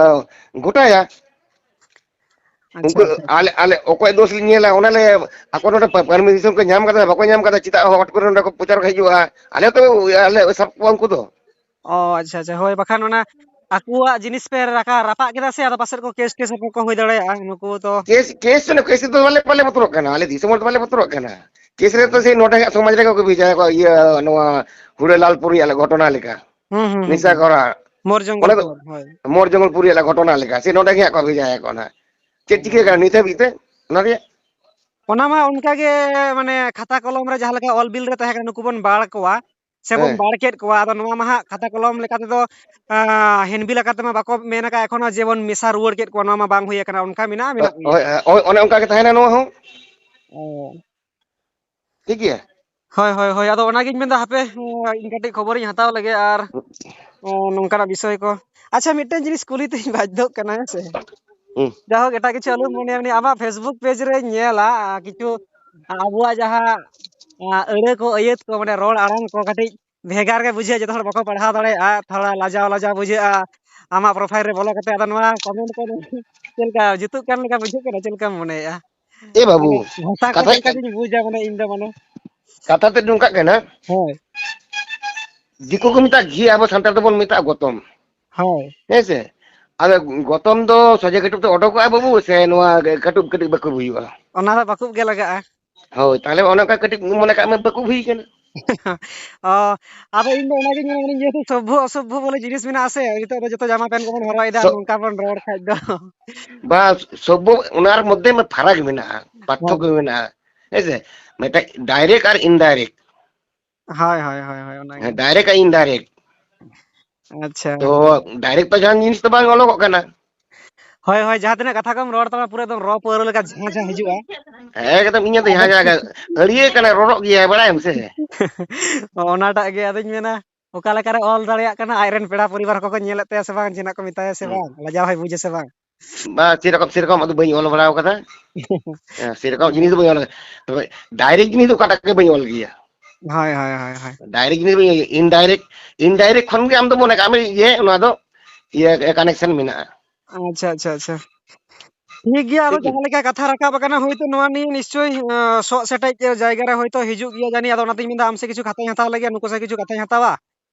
ᱜᱚᱴᱟᱭᱟ᱾ ᱟᱪᱪᱷᱟ, ᱩᱱᱠᱩ ᱟᱪᱪᱷᱟ, ᱟᱪᱪᱷᱟ᱾ ᱟᱞᱮ, ᱟᱞᱮ ᱚᱠᱚᱭ ᱫᱳᱥ ᱞᱤᱧ ᱧᱮᱞᱟ, ᱚᱱᱟ ᱞᱮ, ᱟᱠᱚ ᱱᱚᱰᱮ ᱯᱟ-, permission ᱠᱚ ᱧᱟᱢ ᱠᱟᱫᱟ, ᱵᱟᱠᱚ ᱧᱟᱢ ᱠᱟᱫᱟ, ᱪᱮᱫᱟᱜ ᱦᱚᱴ ᱠᱚᱨᱮ ᱱᱚᱰᱮ ᱠᱚ ᱯᱨᱚᱪᱟᱨ ᱠᱚ ᱦᱤᱡᱩᱜᱼᱟ? ᱟᱞᱮ ᱛᱚ, ᱟᱞᱮ ᱥᱟᱵ ᱠᱚᱣᱟ ᱩᱱᱠᱩ ᱫᱚ᱾ ᱚ, ᱟᱪᱪᱷᱟ, ᱟᱪᱪᱷᱟ, ᱦᱳᱭ, ᱵᱟᱠᱷᱟᱱ ᱚᱱᱟ ᱟᱠᱚᱣᱟᱜ ᱡᱤᱱᱤᱥ ᱯᱮ ᱨᱟᱠᱟ-, ᱨᱟᱯᱟᱜ ᱠᱮᱫᱟ ᱥᱮ, ᱟᱫᱚ ᱯᱟᱥᱮᱫ ᱠᱚ ᱠᱮᱥ, ᱠᱮᱥ ᱦᱚᱸᱠᱚ ᱦᱩᱭ ᱫᱟᱲᱮᱭᱟᱜᱼᱟ ᱱᱩᱠᱩ ᱫᱚ᱾ ᱠᱮᱥ, ᱠᱮᱥ ᱫᱚ, ᱠᱮᱥ ᱫᱚ ᱵᱟᱞᱮ, ᱵᱟᱞᱮ ᱵᱚᱛᱚᱨᱚᱜ ᱠᱟᱱᱟ, ᱟᱞᱮ ᱫᱤᱥᱚᱢ ᱦᱚᱲ ᱫᱚ ᱵᱟᱞᱮ ᱵᱚᱛᱚᱨᱚᱜ ᱠᱟᱱᱟ᱾ ᱠᱮᱥ ᱨᱮ ᱛᱚ ᱦᱳᱭ᱾ ᱥᱮ ᱱᱚᱰᱮ ᱦᱟᱸᱜ ᱥᱚᱢᱟᱡᱽ ᱨᱮᱜᱮ ᱠᱚ ᱵᱷᱮᱡᱟᱭᱟ ᱠᱚ, ᱤᱭᱟᱹ, ᱱᱚᱣᱟ ᱦᱩᱲᱟᱹᱞᱟᱞᱯᱩᱨ ᱨᱮᱭᱟᱜ ᱜᱷᱚᱴᱚᱱᱟ ᱞᱮᱠᱟ᱾ ᱦᱩᱸ, ᱦᱩᱸ, ᱦᱩᱸ, ᱱᱮᱥᱟ ᱦᱩᱸ᱾ ᱠᱚᱨᱟ᱾ ᱢᱳᱨ ᱡᱚᱝᱜᱚᱞ ᱚᱸᱰᱮ ᱫᱚ ᱯᱩᱨ, ᱦᱳᱭ᱾ ᱢᱳᱨ ᱡᱚᱝᱜᱚᱞ ᱯᱩᱨ ᱨᱮᱭᱟᱜ ᱜᱷᱚᱴᱚᱱᱟ ᱞᱮᱠᱟ, ᱥᱮ ᱱᱚᱰᱮ ᱜᱮ ᱦᱟᱸᱜ ᱠᱚ ᱵᱷᱮᱡᱟᱭᱟ ᱠᱚ ᱱᱟᱦᱟᱜ᱾ ᱪᱮᱫ ᱪᱤᱠᱟᱹ ᱦᱳᱭ᱾ ᱠᱟᱱᱟ ᱱᱤᱛ ᱦᱟᱹᱵᱤᱡ ᱛᱮ ᱚᱱᱟ ᱨᱮᱭᱟᱜ? ᱚᱱᱟ ᱢᱟ ᱚᱱᱠᱟ ᱜᱮ, ᱢᱟᱱᱮ, ᱠᱷᱟᱛᱟ ᱠᱚᱞᱚᱢ ᱨᱮ ᱡᱟᱦᱟᱸ ᱞᱮᱠᱟ ᱚᱞ ᱵᱤᱞ ᱨᱮ ᱛᱟᱦᱮᱸ ᱠᱟᱱᱟ, ᱱᱩᱠᱩ ᱵᱚᱱ ᱵᱟᱲ ᱠᱚᱣᱟ, ᱥᱮᱵᱚᱱ ᱦᱮᱸ᱾ ᱵᱟᱲ ᱠᱮᱫ ᱠᱚᱣᱟ᱾ ᱟᱫᱚ ᱱᱚᱣᱟ ᱢᱟ ᱦᱟᱸᱜ ᱠᱷᱟᱛᱟ ᱠᱚᱞᱚᱢ ᱞᱮᱠᱟ ᱛᱮᱫᱚ, ᱟᱸ, ᱦᱮᱱᱰᱵᱤᱞ ᱟᱠᱟᱫ ᱛᱮᱢᱟ ᱵᱟᱠᱚ ᱢᱮᱱ ᱟᱠᱟᱫ ᱮᱠᱷᱚᱱᱳ ᱡᱮ ᱵᱚᱱ ᱢᱮᱥᱟ ᱨᱩᱣᱟᱹᱲ ᱠᱮᱫ ᱠᱚᱣᱟ, ᱱᱚᱣᱟ ᱢᱟ ᱵᱟᱝ ᱦᱩᱭ ᱟᱠᱟᱱᱟ, ᱚᱱᱠᱟ ᱢᱮᱱᱟᱜᱼᱟ, ᱢᱮᱱᱟᱜ ᱜᱮᱭᱟ᱾ ᱦᱳᱭ, ᱦᱳᱭ, ᱚᱱᱮ ᱚᱱᱠᱟ ᱜᱮ ᱛᱟᱦᱮᱱᱟ ᱱᱚᱣᱟ ᱦᱚᱸ᱾ ᱚ᱾ ᱴᱷᱤᱠ ᱜᱮᱭᱟ? ᱦᱳᱭ, ᱦᱳᱭ, ᱦᱳᱭ, ᱟᱫᱚ ᱚᱱᱟᱜᱤᱧ ᱢᱮᱱᱫᱟ, ᱦᱟᱯᱮ, ᱤᱧ ᱠᱟᱹᱴᱤᱡ ᱠᱷᱚᱵᱚᱨᱤᱧ ᱦᱟᱛᱟᱣ ᱞᱮᱜᱮ ᱟᱨ, ᱚ, ᱱᱚᱝᱠᱟᱱᱟᱜ ᱵᱤᱥᱚᱭ ᱠᱚ᱾ ᱟᱪᱪᱷᱟ, ᱢᱤᱫᱴᱮᱱ ᱡᱤᱱᱤᱥ ᱠᱩᱞᱤ ᱛᱮᱧ ᱵᱟᱫᱽᱫᱷᱚᱜ ᱠᱟᱱᱟ, ᱦᱮᱸ ᱥᱮ? ᱦᱩᱸ᱾ ᱡᱟᱭᱦᱳᱠ, ᱮᱴᱟᱜ ᱠᱤᱪᱷᱩ ᱟᱞᱚᱢ ᱢᱚᱱᱮᱭᱟ, ᱢᱟᱱᱮ, ᱟᱢᱟᱜ Facebook page ᱨᱮᱧ ᱧᱮᱞᱟ, ᱠᱤᱪᱷᱩ ᱟᱵᱚᱣᱟᱜ ᱡᱟᱦᱟᱸ, ᱟ, ᱟᱹᱲᱟᱹ ᱠᱚ, ᱟᱹᱭᱟᱹᱛ ᱠᱚ, ᱢᱟᱱᱮ, ᱨᱚᱲ ᱟᱲᱟᱝ ᱠᱚ ᱠᱟᱹᱴᱤᱡ ᱵᱷᱮᱜᱟᱨ ᱜᱮ ᱵᱩᱡᱷᱟᱹᱜᱼᱟ, ᱡᱚᱛᱚ ᱦᱚᱲ ᱵᱟᱠᱚ ᱯᱟᱲᱦᱟᱣ ᱫᱟᱲᱮᱭᱟᱜᱼᱟ, ᱛᱷᱚᱲᱟ ᱞᱟᱡᱟᱣ ᱞᱟᱡᱟᱣ ᱵᱩᱡᱷᱟᱹᱜᱼᱟ᱾ ᱟᱢᱟᱜ profile ᱨᱮ ᱵᱚᱞᱚ ᱠᱟᱛᱮ ᱟᱫᱚ ᱱᱚᱣᱟ comment ᱠᱚ ᱪᱮᱫ ᱞᱮᱠᱟ ᱡᱩᱛᱩᱜ ᱠᱟᱱ ᱞᱮᱠᱟ ᱵᱩᱡᱷᱟᱹᱜ ᱠᱟᱱᱟ, ᱪᱮᱫ ᱞᱮᱠᱟᱢ ᱢᱚᱱᱮᱭᱮᱜᱼᱟ? ᱮ ᱵᱟᱹᱵᱩ, ᱢᱟᱱᱮ ᱵᱷᱟᱥᱟ ᱠᱚ ᱠᱟᱛᱷᱟ ᱪᱮᱫ ᱞᱮᱠᱟ ᱪᱚᱧ ᱵᱩᱡᱟ, ᱢᱟᱱᱮ ᱤᱧ ᱫᱚ ᱢᱟᱱᱮ᱾ ᱠᱟᱛᱷᱟ ᱛᱮᱫ ᱱᱚᱝᱠᱟᱜ ᱠᱟᱱᱟ, ᱦᱳᱭ᱾ ᱫᱤᱠᱩ ᱠᱚ ᱢᱮᱛᱟᱜ ᱜᱷᱤ, ᱟᱵᱚ ᱥᱟᱱᱛᱟᱲ ᱫᱚᱵᱚᱱ ᱢᱮᱛᱟᱜᱼᱟ ᱜᱚᱛᱚᱢ᱾ ᱦᱳᱭ᱾ ᱦᱮᱸ ᱥᱮ? ᱟᱫᱚ ᱜᱚᱛᱚᱢ ᱫᱚ ᱥᱚᱡᱷᱮ ᱠᱟᱹᱴᱩᱵ ᱛᱮ ᱚᱰᱚᱠᱚᱜᱼᱟ ᱵᱟᱹᱵᱩ, ᱥᱮ ᱱᱚᱣᱟ ᱠᱟᱹᱴᱩᱵ ᱠᱟᱹᱴᱩᱵ ᱵᱟᱹᱠᱩᱵ ᱦᱩᱭᱩᱜᱼᱟ? ᱚᱱᱟ ᱫᱚ ᱵᱟᱹᱠᱩᱵ ᱜᱮ ᱞᱟᱜᱟᱜᱼᱟ᱾ ᱦᱳᱭ, ᱛᱟᱦᱞᱮ ᱚᱱᱮ ᱚᱱᱠᱟ ᱠᱟᱹᱴᱤᱡ ᱢᱚᱱᱮ ᱠᱟᱜ ᱢᱮ ᱵᱟᱹᱠᱩᱵ ᱦᱩᱭ ᱠᱟᱱᱟ᱾ ᱚ, ᱟᱫᱚ ᱤᱧ ᱫᱚ ᱚᱱᱟᱜᱤᱧ ᱢᱮᱱᱟ, ᱢᱟᱱᱮ ᱡᱮᱦᱮᱛᱩ ᱥᱚᱵᱵᱷᱚ ᱚᱥᱚᱵᱵᱷᱚ ᱵᱚᱞᱮ ᱡᱤᱱᱤᱥ ᱢᱮᱱᱟᱜᱼᱟ ᱥᱮ, ᱱᱤᱛᱚᱜ ᱫᱚ ᱡᱚᱛᱚ ᱡᱟᱢᱟ pant ᱠᱚᱵᱚᱱ ᱦᱚᱨᱚᱜ ᱮᱫᱟ, ᱥᱚ-, ᱱᱚᱝᱠᱟ ᱵᱚᱱ ᱨᱚᱲ ᱠᱷᱟᱡ ᱫᱚ᱾ ᱵᱟ, ᱥᱚᱵᱵᱷᱚ ᱚᱱᱟᱨ ᱢᱚᱫᱽᱫᱷᱮ ᱢᱟ ᱯᱷᱟᱨᱟᱠ ᱢᱮᱱᱟᱜᱼᱟ, ᱦᱳᱭ᱾ ᱯᱟᱨᱛᱷᱚᱠᱠᱚ ᱢᱮᱱᱟᱜᱼᱟ, ᱦᱮᱸ ᱥᱮ? ᱢᱤᱫᱴᱟᱝ direct ᱟᱨ indirect᱾ ᱦᱳᱭ, ᱦᱳᱭ, ᱦᱳᱭ, ᱦᱳᱭ, ᱚᱱᱟᱜᱮ᱾ ᱦᱮᱸ, direct ᱟᱨ indirect᱾ ᱟᱪᱪᱷᱟ᱾ ᱛᱚ, direct ᱫᱚ ᱡᱟᱦᱟᱱ ᱡᱤᱱᱤᱥ ᱫᱚ ᱵᱟᱝ ᱚᱞᱚᱜᱚᱜ ᱠᱟᱱᱟ᱾ ᱦᱳᱭ, ᱦᱳᱭ, ᱡᱟᱦᱟᱸ ᱛᱤᱱᱟᱹᱜ ᱠᱟᱛᱷᱟ ᱠᱚᱢ ᱨᱚᱲ ᱛᱟᱢᱟ, ᱯᱩᱨᱟᱹ ᱮᱠᱫᱚᱢ ᱨᱚ ᱯᱟᱹᱣᱨᱟᱹ ᱞᱮᱠᱟ ᱡᱷᱟᱸ ᱡᱷᱟᱸ ᱦᱤᱡᱩᱜᱼᱟ᱾ ᱮᱠᱫᱚᱢ ᱤᱧᱟᱹᱜ ᱫᱚ ᱟᱫᱚ ᱡᱟᱦᱟᱸ ᱡᱟᱭᱜᱟ ᱟᱹᱲᱤᱭᱟᱹ ᱠᱟᱱᱟ, ᱨᱚᱨᱚᱜ ᱜᱮᱭᱟᱭ, ᱵᱟᱲᱟᱭᱟᱢ ᱥᱮ? ᱚᱱᱟᱴᱟᱜ ᱜᱮ ᱟᱫᱚᱧ ᱢᱮᱱᱟ, ᱚᱠᱟ ᱞᱮᱠᱟᱨᱮ ᱚᱞ ᱫᱟᱲᱮᱭᱟᱜ ᱠᱟᱱᱟ, ᱟᱡ ᱨᱮᱱ ᱯᱮᱲᱟ ᱯᱚᱨᱤᱵᱟᱨ ᱠᱚᱠᱚ ᱧᱮᱞᱮᱫ ᱛᱟᱭᱟ ᱥᱮ ᱵᱟᱝ, ᱡᱟᱦᱟᱱᱟᱜ ᱠᱚ ᱢᱮᱛᱟᱭᱟ ᱥᱮ ᱦᱩᱸ᱾ ᱵᱟᱝ, ᱞᱟᱡᱟᱣ ᱦᱚᱸᱭ ᱵᱩᱡᱟ ᱥᱮ ᱵᱟᱝ? ᱵᱟ, ᱥᱮᱨᱚᱠᱚᱢ, ᱥᱮᱨᱚᱠᱚᱢ ᱟᱫᱚ ᱵᱟᱹᱧ ᱚᱞ ᱵᱟᱲᱟ ᱟᱠᱟᱫᱟ᱾ ᱦᱮᱸ, ᱥᱮᱨᱚᱠᱚᱢ ᱡᱤᱱᱤᱥ ᱫᱚ ᱵᱟᱹᱧ ᱚᱞ ᱟᱠᱟᱫᱟ᱾ ᱛᱚᱵᱮ direct ᱡᱤᱱᱤᱥ ᱫᱚ ᱚᱠᱟᱴᱟᱜ ᱜᱮ ᱵᱟᱹᱧ ᱚᱞ ᱜᱮᱭᱟ᱾ ᱦᱳᱭ, ᱦᱳᱭ, ᱦᱳᱭ, ᱦᱳᱭ᱾ Direct ᱡᱤᱱᱤᱥ ᱵᱟᱹᱧ ᱚᱞ ᱜᱮᱭᱟ᱾ Indirect, indirect ᱠᱷᱚᱱ ᱜᱮ ᱟᱢ ᱫᱚ ᱢᱚᱱᱮ ᱠᱟᱜ ᱢᱮ, ᱤᱭᱟᱹ, ᱱᱚᱣᱟ ᱫᱚ, ᱤᱭᱟᱹ, connection ᱢᱮᱱᱟᱜᱼᱟ᱾ ᱟᱪᱪᱷᱟ, ᱟᱪᱪᱷᱟ, ᱟᱪᱪᱷᱟ᱾ ᱴᱷᱤᱠ ᱜᱮᱭᱟ, ᱟᱫᱚ ᱴᱷᱤᱠ ᱜᱮᱭᱟ᱾ ᱡᱟᱦᱟᱸ ᱞᱮᱠᱟ ᱠᱟᱛᱷᱟ ᱨᱟᱠᱟᱵ ᱟᱠᱟᱱᱟ, ᱦᱳᱭᱛᱳ ᱱᱚᱣᱟ ᱱᱤᱭᱮ ᱱᱤᱥᱪᱳᱭ, ᱟᱸ, ᱥᱚᱜ ᱥᱮᱴᱮᱡ ᱡᱟᱭᱜᱟ ᱨᱮ ᱦᱳᱭᱛᱳ ᱦᱤᱡᱩᱜ ᱜᱮᱭᱟ ᱡᱟᱹᱱᱤᱡ᱾ ᱟᱫᱚ ᱚᱱᱟᱛᱤᱧ ᱢᱮᱱᱫᱟ, ᱟᱢ ᱥᱮᱫ ᱠᱤᱪᱷᱩ ᱠᱟᱛᱷᱟᱧ ᱦᱟᱛᱟᱣ ᱞᱮᱜᱮ, ᱱᱩᱠᱩ ᱥᱮᱫ ᱠᱤᱪᱷᱩ ᱠᱟᱛᱷᱟᱧ ᱦᱟᱛᱟᱣᱟ᱾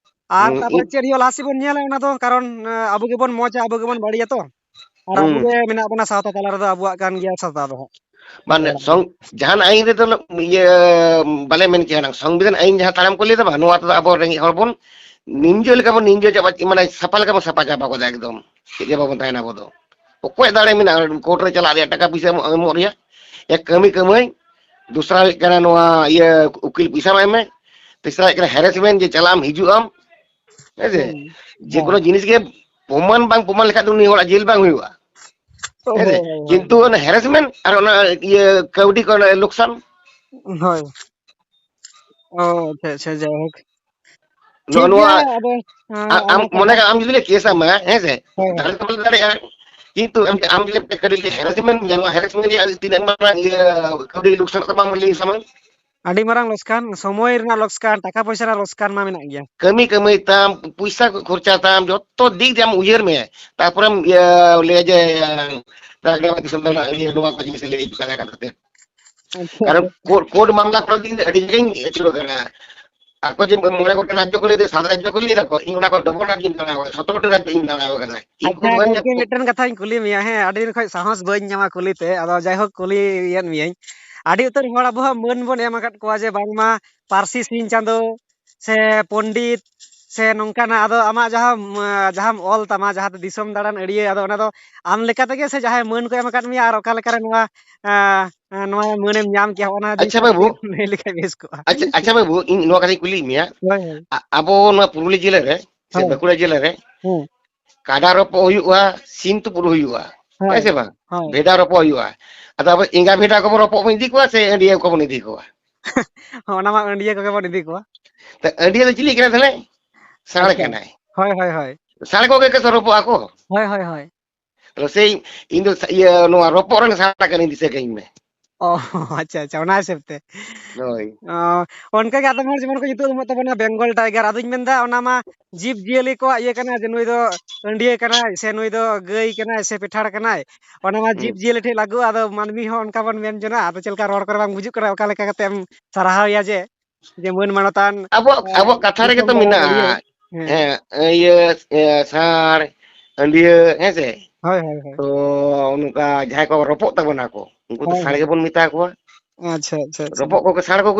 ᱟᱨ ᱦᱩᱸ, ᱛᱟᱨᱯᱚᱨᱮ ᱤ- ᱪᱮᱫ ᱦᱩᱭᱩᱜᱼᱟ, ᱞᱟᱦᱟ ᱥᱮᱫ ᱵᱚᱱ ᱧᱮᱞᱟ, ᱚᱱᱟ ᱫᱚ ᱠᱟᱨᱚᱱ, ᱟᱸ, ᱟᱵᱚ ᱜᱮᱵᱚᱱ ᱢᱚᱡᱟ, ᱟᱵᱚ ᱜᱮᱵᱚᱱ ᱵᱟᱹᱲᱤᱡᱟ ᱛᱚ᱾ ᱟᱨ ᱟᱵᱚ ᱦᱩᱸ᱾ ᱜᱮ ᱢᱮᱱᱟᱜ ᱵᱚᱱᱟ ᱥᱟᱶᱛᱟ ᱛᱟᱞᱟ ᱨᱮᱫᱚ, ᱟᱵᱚᱣᱟᱜ ᱠᱟᱱ ᱜᱮᱭᱟ ᱥᱟᱶᱛᱟ ᱫᱚ ᱦᱟᱸᱜ᱾ ᱢᱟᱱᱮ ᱥᱚᱝ-, ᱡᱟᱦᱟᱱ ᱟᱹᱭᱤᱱ ᱨᱮᱫᱚ ᱤᱭᱟᱹ ᱵᱟᱞᱮ ᱢᱮᱱ ᱠᱮᱭᱟ ᱱᱟᱝ, ᱥᱚᱝᱵᱤᱫᱷᱟᱱ ᱟᱹᱭᱤᱱ ᱡᱟᱦᱟᱸ ᱛᱟᱲᱟᱢ ᱠᱚ ᱞᱟᱹᱭ ᱫᱟ ᱵᱟᱝ, ᱱᱚᱣᱟ ᱛᱮᱫᱚ ᱟᱵᱚ ᱨᱮᱸᱜᱮᱡ ᱦᱚᱲ ᱵᱚᱱ ᱱᱤᱧᱡᱟᱹ ᱞᱮᱠᱟ ᱵᱚᱱ ᱱᱤᱧᱡᱟᱹ ᱪᱟᱵᱟ, ᱢᱟᱱᱮ ᱥᱟᱯᱷᱟ ᱞᱮᱠᱟ ᱵᱚᱱ ᱥᱟᱯᱷᱟ ᱪᱟᱵᱟ ᱠᱚᱫᱟ ᱮᱠᱫᱚᱢ᱾ ᱪᱮᱫ ᱜᱮ ᱵᱟᱵᱚᱱ ᱛᱟᱦᱮᱱᱟ ᱟᱵᱚ ᱫᱚ᱾ ᱚᱠᱚᱭ ᱫᱟᱲᱮ ᱢᱮᱱᱟᱜᱼᱟ ᱠᱳᱨᱴ ᱨᱮ ᱪᱟᱞᱟᱜ ᱨᱮᱭᱟᱜ, ᱴᱟᱠᱟ ᱯᱚᱭᱥᱟ ᱮᱢᱚᱜ, ᱮᱢᱚᱜ ᱨᱮᱭᱟᱜ? ᱮᱠ ᱠᱟᱹᱢᱤ ᱠᱟᱹᱢᱟᱹᱭ, ᱫᱚᱥᱨᱟ ᱦᱩᱭᱩᱜ ᱠᱟᱱᱟ ᱱᱚᱣᱟ ᱤᱭᱟᱹ ᱩᱠᱤᱞ ᱯᱚᱭᱥᱟ ᱮᱢᱟᱭ ᱢᱮ, ᱛᱮᱥᱨᱟ ᱦᱩᱭᱩᱜ ᱠᱟᱱᱟ harassment, ᱡᱮ ᱪᱟᱞᱟᱜ ᱟᱢ ᱦᱤᱡᱩᱜ ᱟᱢ, ᱦᱮᱸ ᱥᱮ? ᱦᱩᱸ, ᱡᱮ ᱦᱮᱸ᱾ ᱠᱳᱱᱳ ᱡᱤᱱᱤᱥ ᱜᱮ ᱯᱨᱚᱢᱟᱱ ᱵᱟᱝ, ᱯᱨᱚᱢᱟᱱ ᱞᱮᱠᱷᱟᱡ ᱫᱚ ᱩᱱᱤ ᱦᱚᱲᱟᱜ ᱡᱮᱞ ᱵᱟᱝ ᱦᱩᱭᱩᱜᱼᱟ᱾ ᱦᱳᱭ, ᱦᱮᱸ ᱥᱮ? ᱦᱳᱭ, ᱦᱳᱭ, ᱦᱳᱭ᱾ ᱠᱤᱱᱛᱩ ᱚᱱᱟ harassment ᱟᱨ ᱚᱱᱟ ᱤᱭᱟᱹ ᱠᱟᱹᱣᱰᱤ ᱠᱚ ᱚᱱᱟ ᱞᱳᱠᱥᱟᱱ᱾ ᱦᱳᱭ᱾ ᱚ, ᱟᱪᱪᱷᱟ, ᱟᱪᱪᱷᱟ, ᱡᱟᱭᱦᱳᱠ᱾ ᱱᱚᱜᱼᱚ ᱴᱷᱤᱠ ᱱᱚᱣᱟ ᱜᱮᱭᱟ, ᱟᱫᱚ, ᱦᱮᱸ, ᱟ-, ᱟᱢ ᱚᱱᱟ ᱠᱚ ᱢᱚᱱᱮ ᱦᱚᱸ᱾ ᱠᱟᱜ ᱟᱢ ᱡᱩᱫᱤ ᱞᱮ ᱠᱮᱥ ᱟᱢᱟ, ᱦᱮᱸ ᱥᱮ? ᱦᱳᱭ, ᱦᱳᱭ᱾ ᱫᱟᱲᱮ ᱫᱚ ᱵᱟᱞᱮ ᱫᱟᱲᱮᱭᱟᱜᱼᱟ᱾ ᱠᱤᱱᱛᱩ ᱟᱢ, ᱟᱢ ᱡᱩᱫᱤ ᱠᱟᱹᱴᱤᱡ harassment ᱧᱟᱢᱟ, harassment ᱨᱮᱭᱟᱜ ᱛᱤᱱᱟᱹᱜ ᱢᱟᱨᱟᱝ ᱤᱭᱟᱹ ᱠᱟᱹᱣᱰᱤ ᱞᱳᱠᱥᱟᱱ ᱠᱚ ᱵᱟᱢ ᱞᱟᱹᱭ ᱥᱟᱢᱟᱝ᱾ ᱟᱹᱰᱤ ᱢᱟᱨᱟᱝ ᱞᱚᱥᱠᱟᱱ, ᱥᱚᱢᱚᱭ ᱨᱮᱱᱟᱜ ᱞᱚᱥᱠᱟᱱ, ᱴᱟᱠᱟ ᱯᱚᱭᱥᱟ ᱨᱮᱱᱟᱜ ᱞᱚᱥᱠᱟᱱ ᱢᱟ ᱢᱮᱱᱟᱜ ᱜᱮᱭᱟ᱾ ᱠᱟᱹᱢᱤ ᱠᱟᱹᱢᱟᱹᱭ ᱛᱟᱢ, ᱯᱚᱭᱥᱟ ᱠᱚ ᱠᱷᱚᱨᱪᱟ ᱛᱟᱢ, ᱡᱚᱛᱚ ᱫᱤᱠ ᱫᱤᱭᱮ ᱟᱢ ᱩᱭᱦᱟᱹᱨ ᱢᱮ᱾ ᱛᱟᱨᱯᱚᱨᱮᱢ ᱤᱭᱟᱹ ᱞᱟᱹᱭᱟ ᱡᱮ, ᱫᱟᱜ ᱫᱟᱜ ᱫᱤᱥᱚᱢ ᱫᱚ ᱱᱟᱜ ᱤᱭᱟᱹ ᱱᱚᱣᱟ ᱠᱚ ᱡᱤᱱᱤᱥ ᱞᱟᱹᱭ ᱦᱤᱡᱩᱜ ᱠᱟᱱᱟ ᱠᱟᱛᱷᱟ ᱛᱮ᱾ ᱟᱪᱪᱷᱟ, ᱠᱟᱨᱚᱱ ᱟᱪᱪᱷᱟ᱾ ᱠᱳᱨᱴ, ᱠᱳᱨᱴ ᱢᱟᱢᱞᱟ ᱠᱚᱨᱮ ᱫᱤᱱ ᱟᱹᱰᱤ ᱡᱟᱭᱜᱟᱧ ᱟᱹᱪᱩᱨ ᱟᱠᱟᱱᱟ᱾ ᱟᱠᱚ ᱡᱮ ᱢᱚᱬᱮ ᱜᱚᱴᱮᱱ ᱨᱟᱡᱽᱡᱚ ᱠᱚ ᱞᱟᱹᱭ ᱮᱫᱟ, ᱥᱟᱛ ᱨᱟᱡᱽᱡᱚ ᱠᱚ ᱞᱟᱹᱭ ᱮᱫᱟ ᱠᱚ, ᱤᱧ ᱚᱱᱟ ᱠᱚ ᱰᱚᱵᱚᱞ ᱨᱟᱡᱽᱡᱚᱧ ᱫᱟᱬᱟ ᱟᱠᱟᱫᱟ, ᱥᱚᱛᱨᱚ ᱴᱤ ᱨᱟᱡᱽᱡᱚᱧ ᱫᱟᱬᱟ ᱟᱠᱟᱫᱟ᱾ ᱤᱧ ᱟᱪᱪᱷᱟ, ᱠᱷᱩᱵ ᱵᱷᱟᱹᱜᱤ ᱜᱚᱝᱠᱮ, ᱢᱤᱫᱴᱮᱱ ᱠᱟᱛᱷᱟᱧ ᱠᱩᱞᱤ ᱢᱮᱭᱟ, ᱦᱮᱸ, ᱟᱹᱰᱤ ᱫᱤᱱ ᱠᱷᱚᱱ ᱥᱟᱦᱚᱥ ᱵᱟᱹᱧ ᱧᱟᱢᱟ ᱠᱩᱞᱤ ᱛᱮ, ᱟᱫᱚ ᱡᱟᱭᱦᱳᱠ ᱠᱩᱞᱤᱭᱮᱫ ᱢᱤᱭᱟᱹᱧ᱾ ᱟᱹᱰᱤ ᱩᱛᱟᱹᱨ ᱦᱚᱲ ᱟᱵᱚᱣᱟᱜ ᱢᱟᱹᱱ ᱵᱚᱱ ᱮᱢ ᱟᱠᱟᱫ ᱠᱚᱣᱟ ᱡᱮ ᱵᱟᱝᱢᱟ ᱯᱟᱹᱨᱥᱤ ᱥᱤᱧ ᱪᱟᱸᱫᱚ ᱥᱮ ᱯᱚᱱᱰᱤᱛ ᱥᱮ ᱱᱚᱝᱠᱟᱱᱟᱜ, ᱟᱫᱚ ᱟᱢᱟᱜ ᱡᱟᱦᱟᱸ, ᱡᱟᱦᱟᱸᱢ ᱚᱞ ᱛᱟᱢᱟ, ᱡᱟᱦᱟᱸ ᱫᱤᱥᱚᱢ ᱫᱟᱬᱟᱱ ᱟᱹᱲᱭᱟᱹ, ᱟᱫᱚ ᱚᱱᱟ ᱫᱚ ᱟᱢ ᱞᱮᱠᱟ ᱛᱮᱜᱮ ᱥᱮ ᱡᱟᱦᱟᱸᱭ ᱢᱟᱹᱱ ᱠᱚ ᱮᱢ ᱟᱠᱟᱫ ᱢᱮᱭᱟ ᱟᱨ ᱚᱠᱟ ᱞᱮᱠᱟᱨᱮ ᱱᱚᱣᱟ, ᱮᱸ, ᱱᱚᱣᱟ ᱢᱟᱹᱱᱮᱢ ᱧᱟᱢ ᱠᱮᱭᱟ, ᱚᱱᱟ ᱫᱤᱠ ᱟᱪᱪᱷᱟ ᱛᱷᱮᱠᱮ ᱵᱟᱹᱵᱩ, ᱠᱟᱹᱴᱤᱡ ᱮᱢ ᱞᱟᱹᱭ ᱞᱮᱠᱷᱟᱱ ᱵᱮᱥ ᱠᱚᱜᱼᱟ᱾ ᱟᱪᱪᱷᱟ, ᱟᱪᱪᱷᱟ ᱵᱟᱹᱵᱩ, ᱤᱧ ᱱᱚᱣᱟ ᱠᱟᱛᱷᱟᱧ ᱠᱩᱞᱤᱭᱮᱫ ᱢᱮᱭᱟ, ᱦᱳᱭ, ᱦᱳᱭ᱾ ᱟ-, ᱟᱵᱚ ᱱᱚᱣᱟ ᱯᱩᱨᱩᱞᱤᱭᱟᱹ ᱡᱮᱞᱟ ᱨᱮ ᱥᱮ ᱦᱮᱸ᱾ ᱵᱟᱸᱠᱩᱲᱟ ᱡᱮᱞᱟ ᱨᱮ ᱦᱮᱸ᱾ ᱠᱟᱰᱟ ᱨᱚᱯᱚᱜ ᱦᱩᱭᱩᱜᱼᱟ, ᱥᱤᱢ ᱛᱩᱯᱩᱫ ᱦᱩᱭᱩᱜᱼᱟ, ᱦᱳᱭ, ᱦᱮᱸ ᱥᱮ ᱵᱟᱝ? ᱦᱳᱭ᱾ ᱵᱷᱮᱰᱟ ᱨᱚᱯᱚᱜ ᱦᱩᱭᱩᱜᱼᱟ᱾ ᱟᱫᱚ ᱟᱵᱚ ᱮᱸᱜᱟ ᱵᱷᱮᱰᱟ ᱠᱚᱵᱚᱱ ᱨᱚᱯᱚᱜ ᱵᱚᱱ ᱤᱫᱤ ᱠᱚᱣᱟ ᱥᱮ ᱟᱹᱰᱤᱭᱟᱹ ᱠᱚᱵᱚᱱ ᱤᱫᱤ ᱠᱚᱣᱟ? ᱦᱚᱸ, ᱚᱱᱟ ᱢᱟ ᱟᱹᱰᱤᱭᱟᱹ ᱠᱚᱜᱮ ᱵᱚᱱ ᱤᱫᱤ ᱠᱚᱣᱟ᱾ ᱛᱚ ᱟᱹᱰᱤᱭᱟᱹ ᱫᱚ ᱪᱤᱞᱤ ᱠᱟᱱᱟ ᱛᱟᱦᱞᱮ? ᱥᱟᱬ ᱟᱪᱪᱷᱟ᱾ ᱠᱟᱱᱟᱭ᱾ ᱦᱳᱭ, ᱦᱳᱭ, ᱦᱳᱭ᱾ ᱥᱟᱬ ᱠᱚᱜᱮ ᱠᱚ ᱨᱚᱯᱚᱜ ᱟᱠᱚ᱾ ᱦᱳᱭ, ᱦᱳᱭ, ᱦᱳᱭ᱾ ᱛᱟᱦᱞᱮ ᱥᱮᱭ ᱤᱧ ᱫᱚ ᱥᱟ-, ᱤᱭᱟᱹ, ᱱᱚᱣᱟ ᱨᱚᱯᱚᱜ ᱨᱮᱱ ᱥᱟᱬ ᱠᱟᱹᱱᱟᱹᱧ, ᱫᱤᱥᱟᱹ ᱠᱟᱹᱧ ᱢᱮ᱾ ᱚ, ᱟᱪᱪᱷᱟ, ᱟᱪᱪᱷᱟ, ᱚᱱᱟ ᱦᱤᱥᱟᱹᱵ ᱛᱮ᱾ ᱦᱳᱭ᱾ ᱚ, ᱚᱱᱠᱟ ᱜᱮ ᱟᱫᱚᱢ ᱦᱚᱲ ᱡᱮᱢᱚᱱ ᱠᱚ ᱧᱩᱛᱩᱢ ᱮᱢᱚᱜ ᱛᱟᱵᱚᱱᱟ Bengal Tiger᱾ ᱟᱫᱚᱧ ᱢᱮᱱᱫᱟ ᱚᱱᱟ ᱢᱟ ᱡᱤᱵᱽ ᱡᱤᱭᱟᱹᱞᱤ ᱠᱚᱣᱟᱜ ᱤᱭᱟᱹ ᱠᱟᱱᱟ ᱡᱮ ᱱᱩᱭ ᱫᱚ ᱟᱹᱰᱤᱭᱟᱹ ᱠᱟᱱᱟᱭ ᱥᱮ ᱱᱩᱭ ᱫᱚ ᱜᱟᱹᱭ ᱠᱟᱱᱟᱭ ᱥᱮ ᱯᱮᱴᱷᱟᱲ ᱠᱟᱱᱟᱭ, ᱚᱱᱟ ᱢᱟ ᱦᱩᱸ᱾ ᱡᱤᱵᱽ ᱡᱤᱭᱟᱹᱞᱤ ᱴᱷᱮᱱ ᱞᱟᱹᱜᱩᱜᱼᱟ᱾ ᱟᱫᱚ ᱢᱟᱹᱱᱢᱤ ᱦᱚᱸ ᱚᱱᱠᱟ ᱵᱚᱱ ᱢᱮᱱ ᱡᱚᱱᱟ, ᱟᱫᱚ ᱪᱮᱫ ᱞᱮᱠᱟ ᱨᱚᱲ ᱠᱚᱨᱮ ᱵᱟᱝ ᱵᱩᱡᱩᱜ ᱠᱟᱱᱟ, ᱚᱠᱟ ᱞᱮᱠᱟ ᱠᱟᱛᱮ ᱮᱢ ᱥᱟᱨᱦᱟᱣᱮᱭᱟ ᱡᱮ, ᱡᱮ ᱢᱟᱹᱱ ᱢᱟᱱᱚᱛᱟᱱ, ᱟᱵᱚᱣᱟᱜ, ᱮ, ᱟᱵᱚᱣᱟᱜ ᱠᱟᱛᱷᱟ ᱨᱮᱜᱮ ᱫᱤᱥᱚᱢ ᱛᱚ ᱵᱟᱵᱟ ᱢᱮᱱᱟᱜᱼᱟ᱾ ᱟᱹᱰᱤᱭᱟᱹ᱾ ᱦᱮᱸ᱾ ᱦᱮᱸ, ᱤᱭᱟᱹ, ᱮ, ᱥᱟᱬ, ᱟᱹᱰᱤᱭᱟᱹ, ᱦᱮᱸ ᱥᱮ? ᱦᱳᱭ, ᱦᱳᱭ, ᱦᱳᱭ᱾ ᱛᱚ ᱱᱚᱝᱠᱟ ᱡᱟᱦᱟᱸᱭ ᱠᱚ ᱨᱚᱯᱚᱜ ᱛᱟᱵᱚᱱᱟ ᱠᱚ, ᱩᱱᱠᱩ ᱫᱚ ᱦᱳᱭ, ᱥᱟᱬ ᱦᱳᱭ᱾ ᱜᱮᱵᱚᱱ ᱢᱮᱛᱟ ᱠᱚᱣᱟ᱾ ᱟᱪᱪᱷᱟ, ᱟᱪᱪᱷᱟ, ᱟᱪᱪᱷᱟ᱾ ᱨᱚᱯᱚᱜ ᱠᱚ ᱥᱟᱬ ᱠᱚ,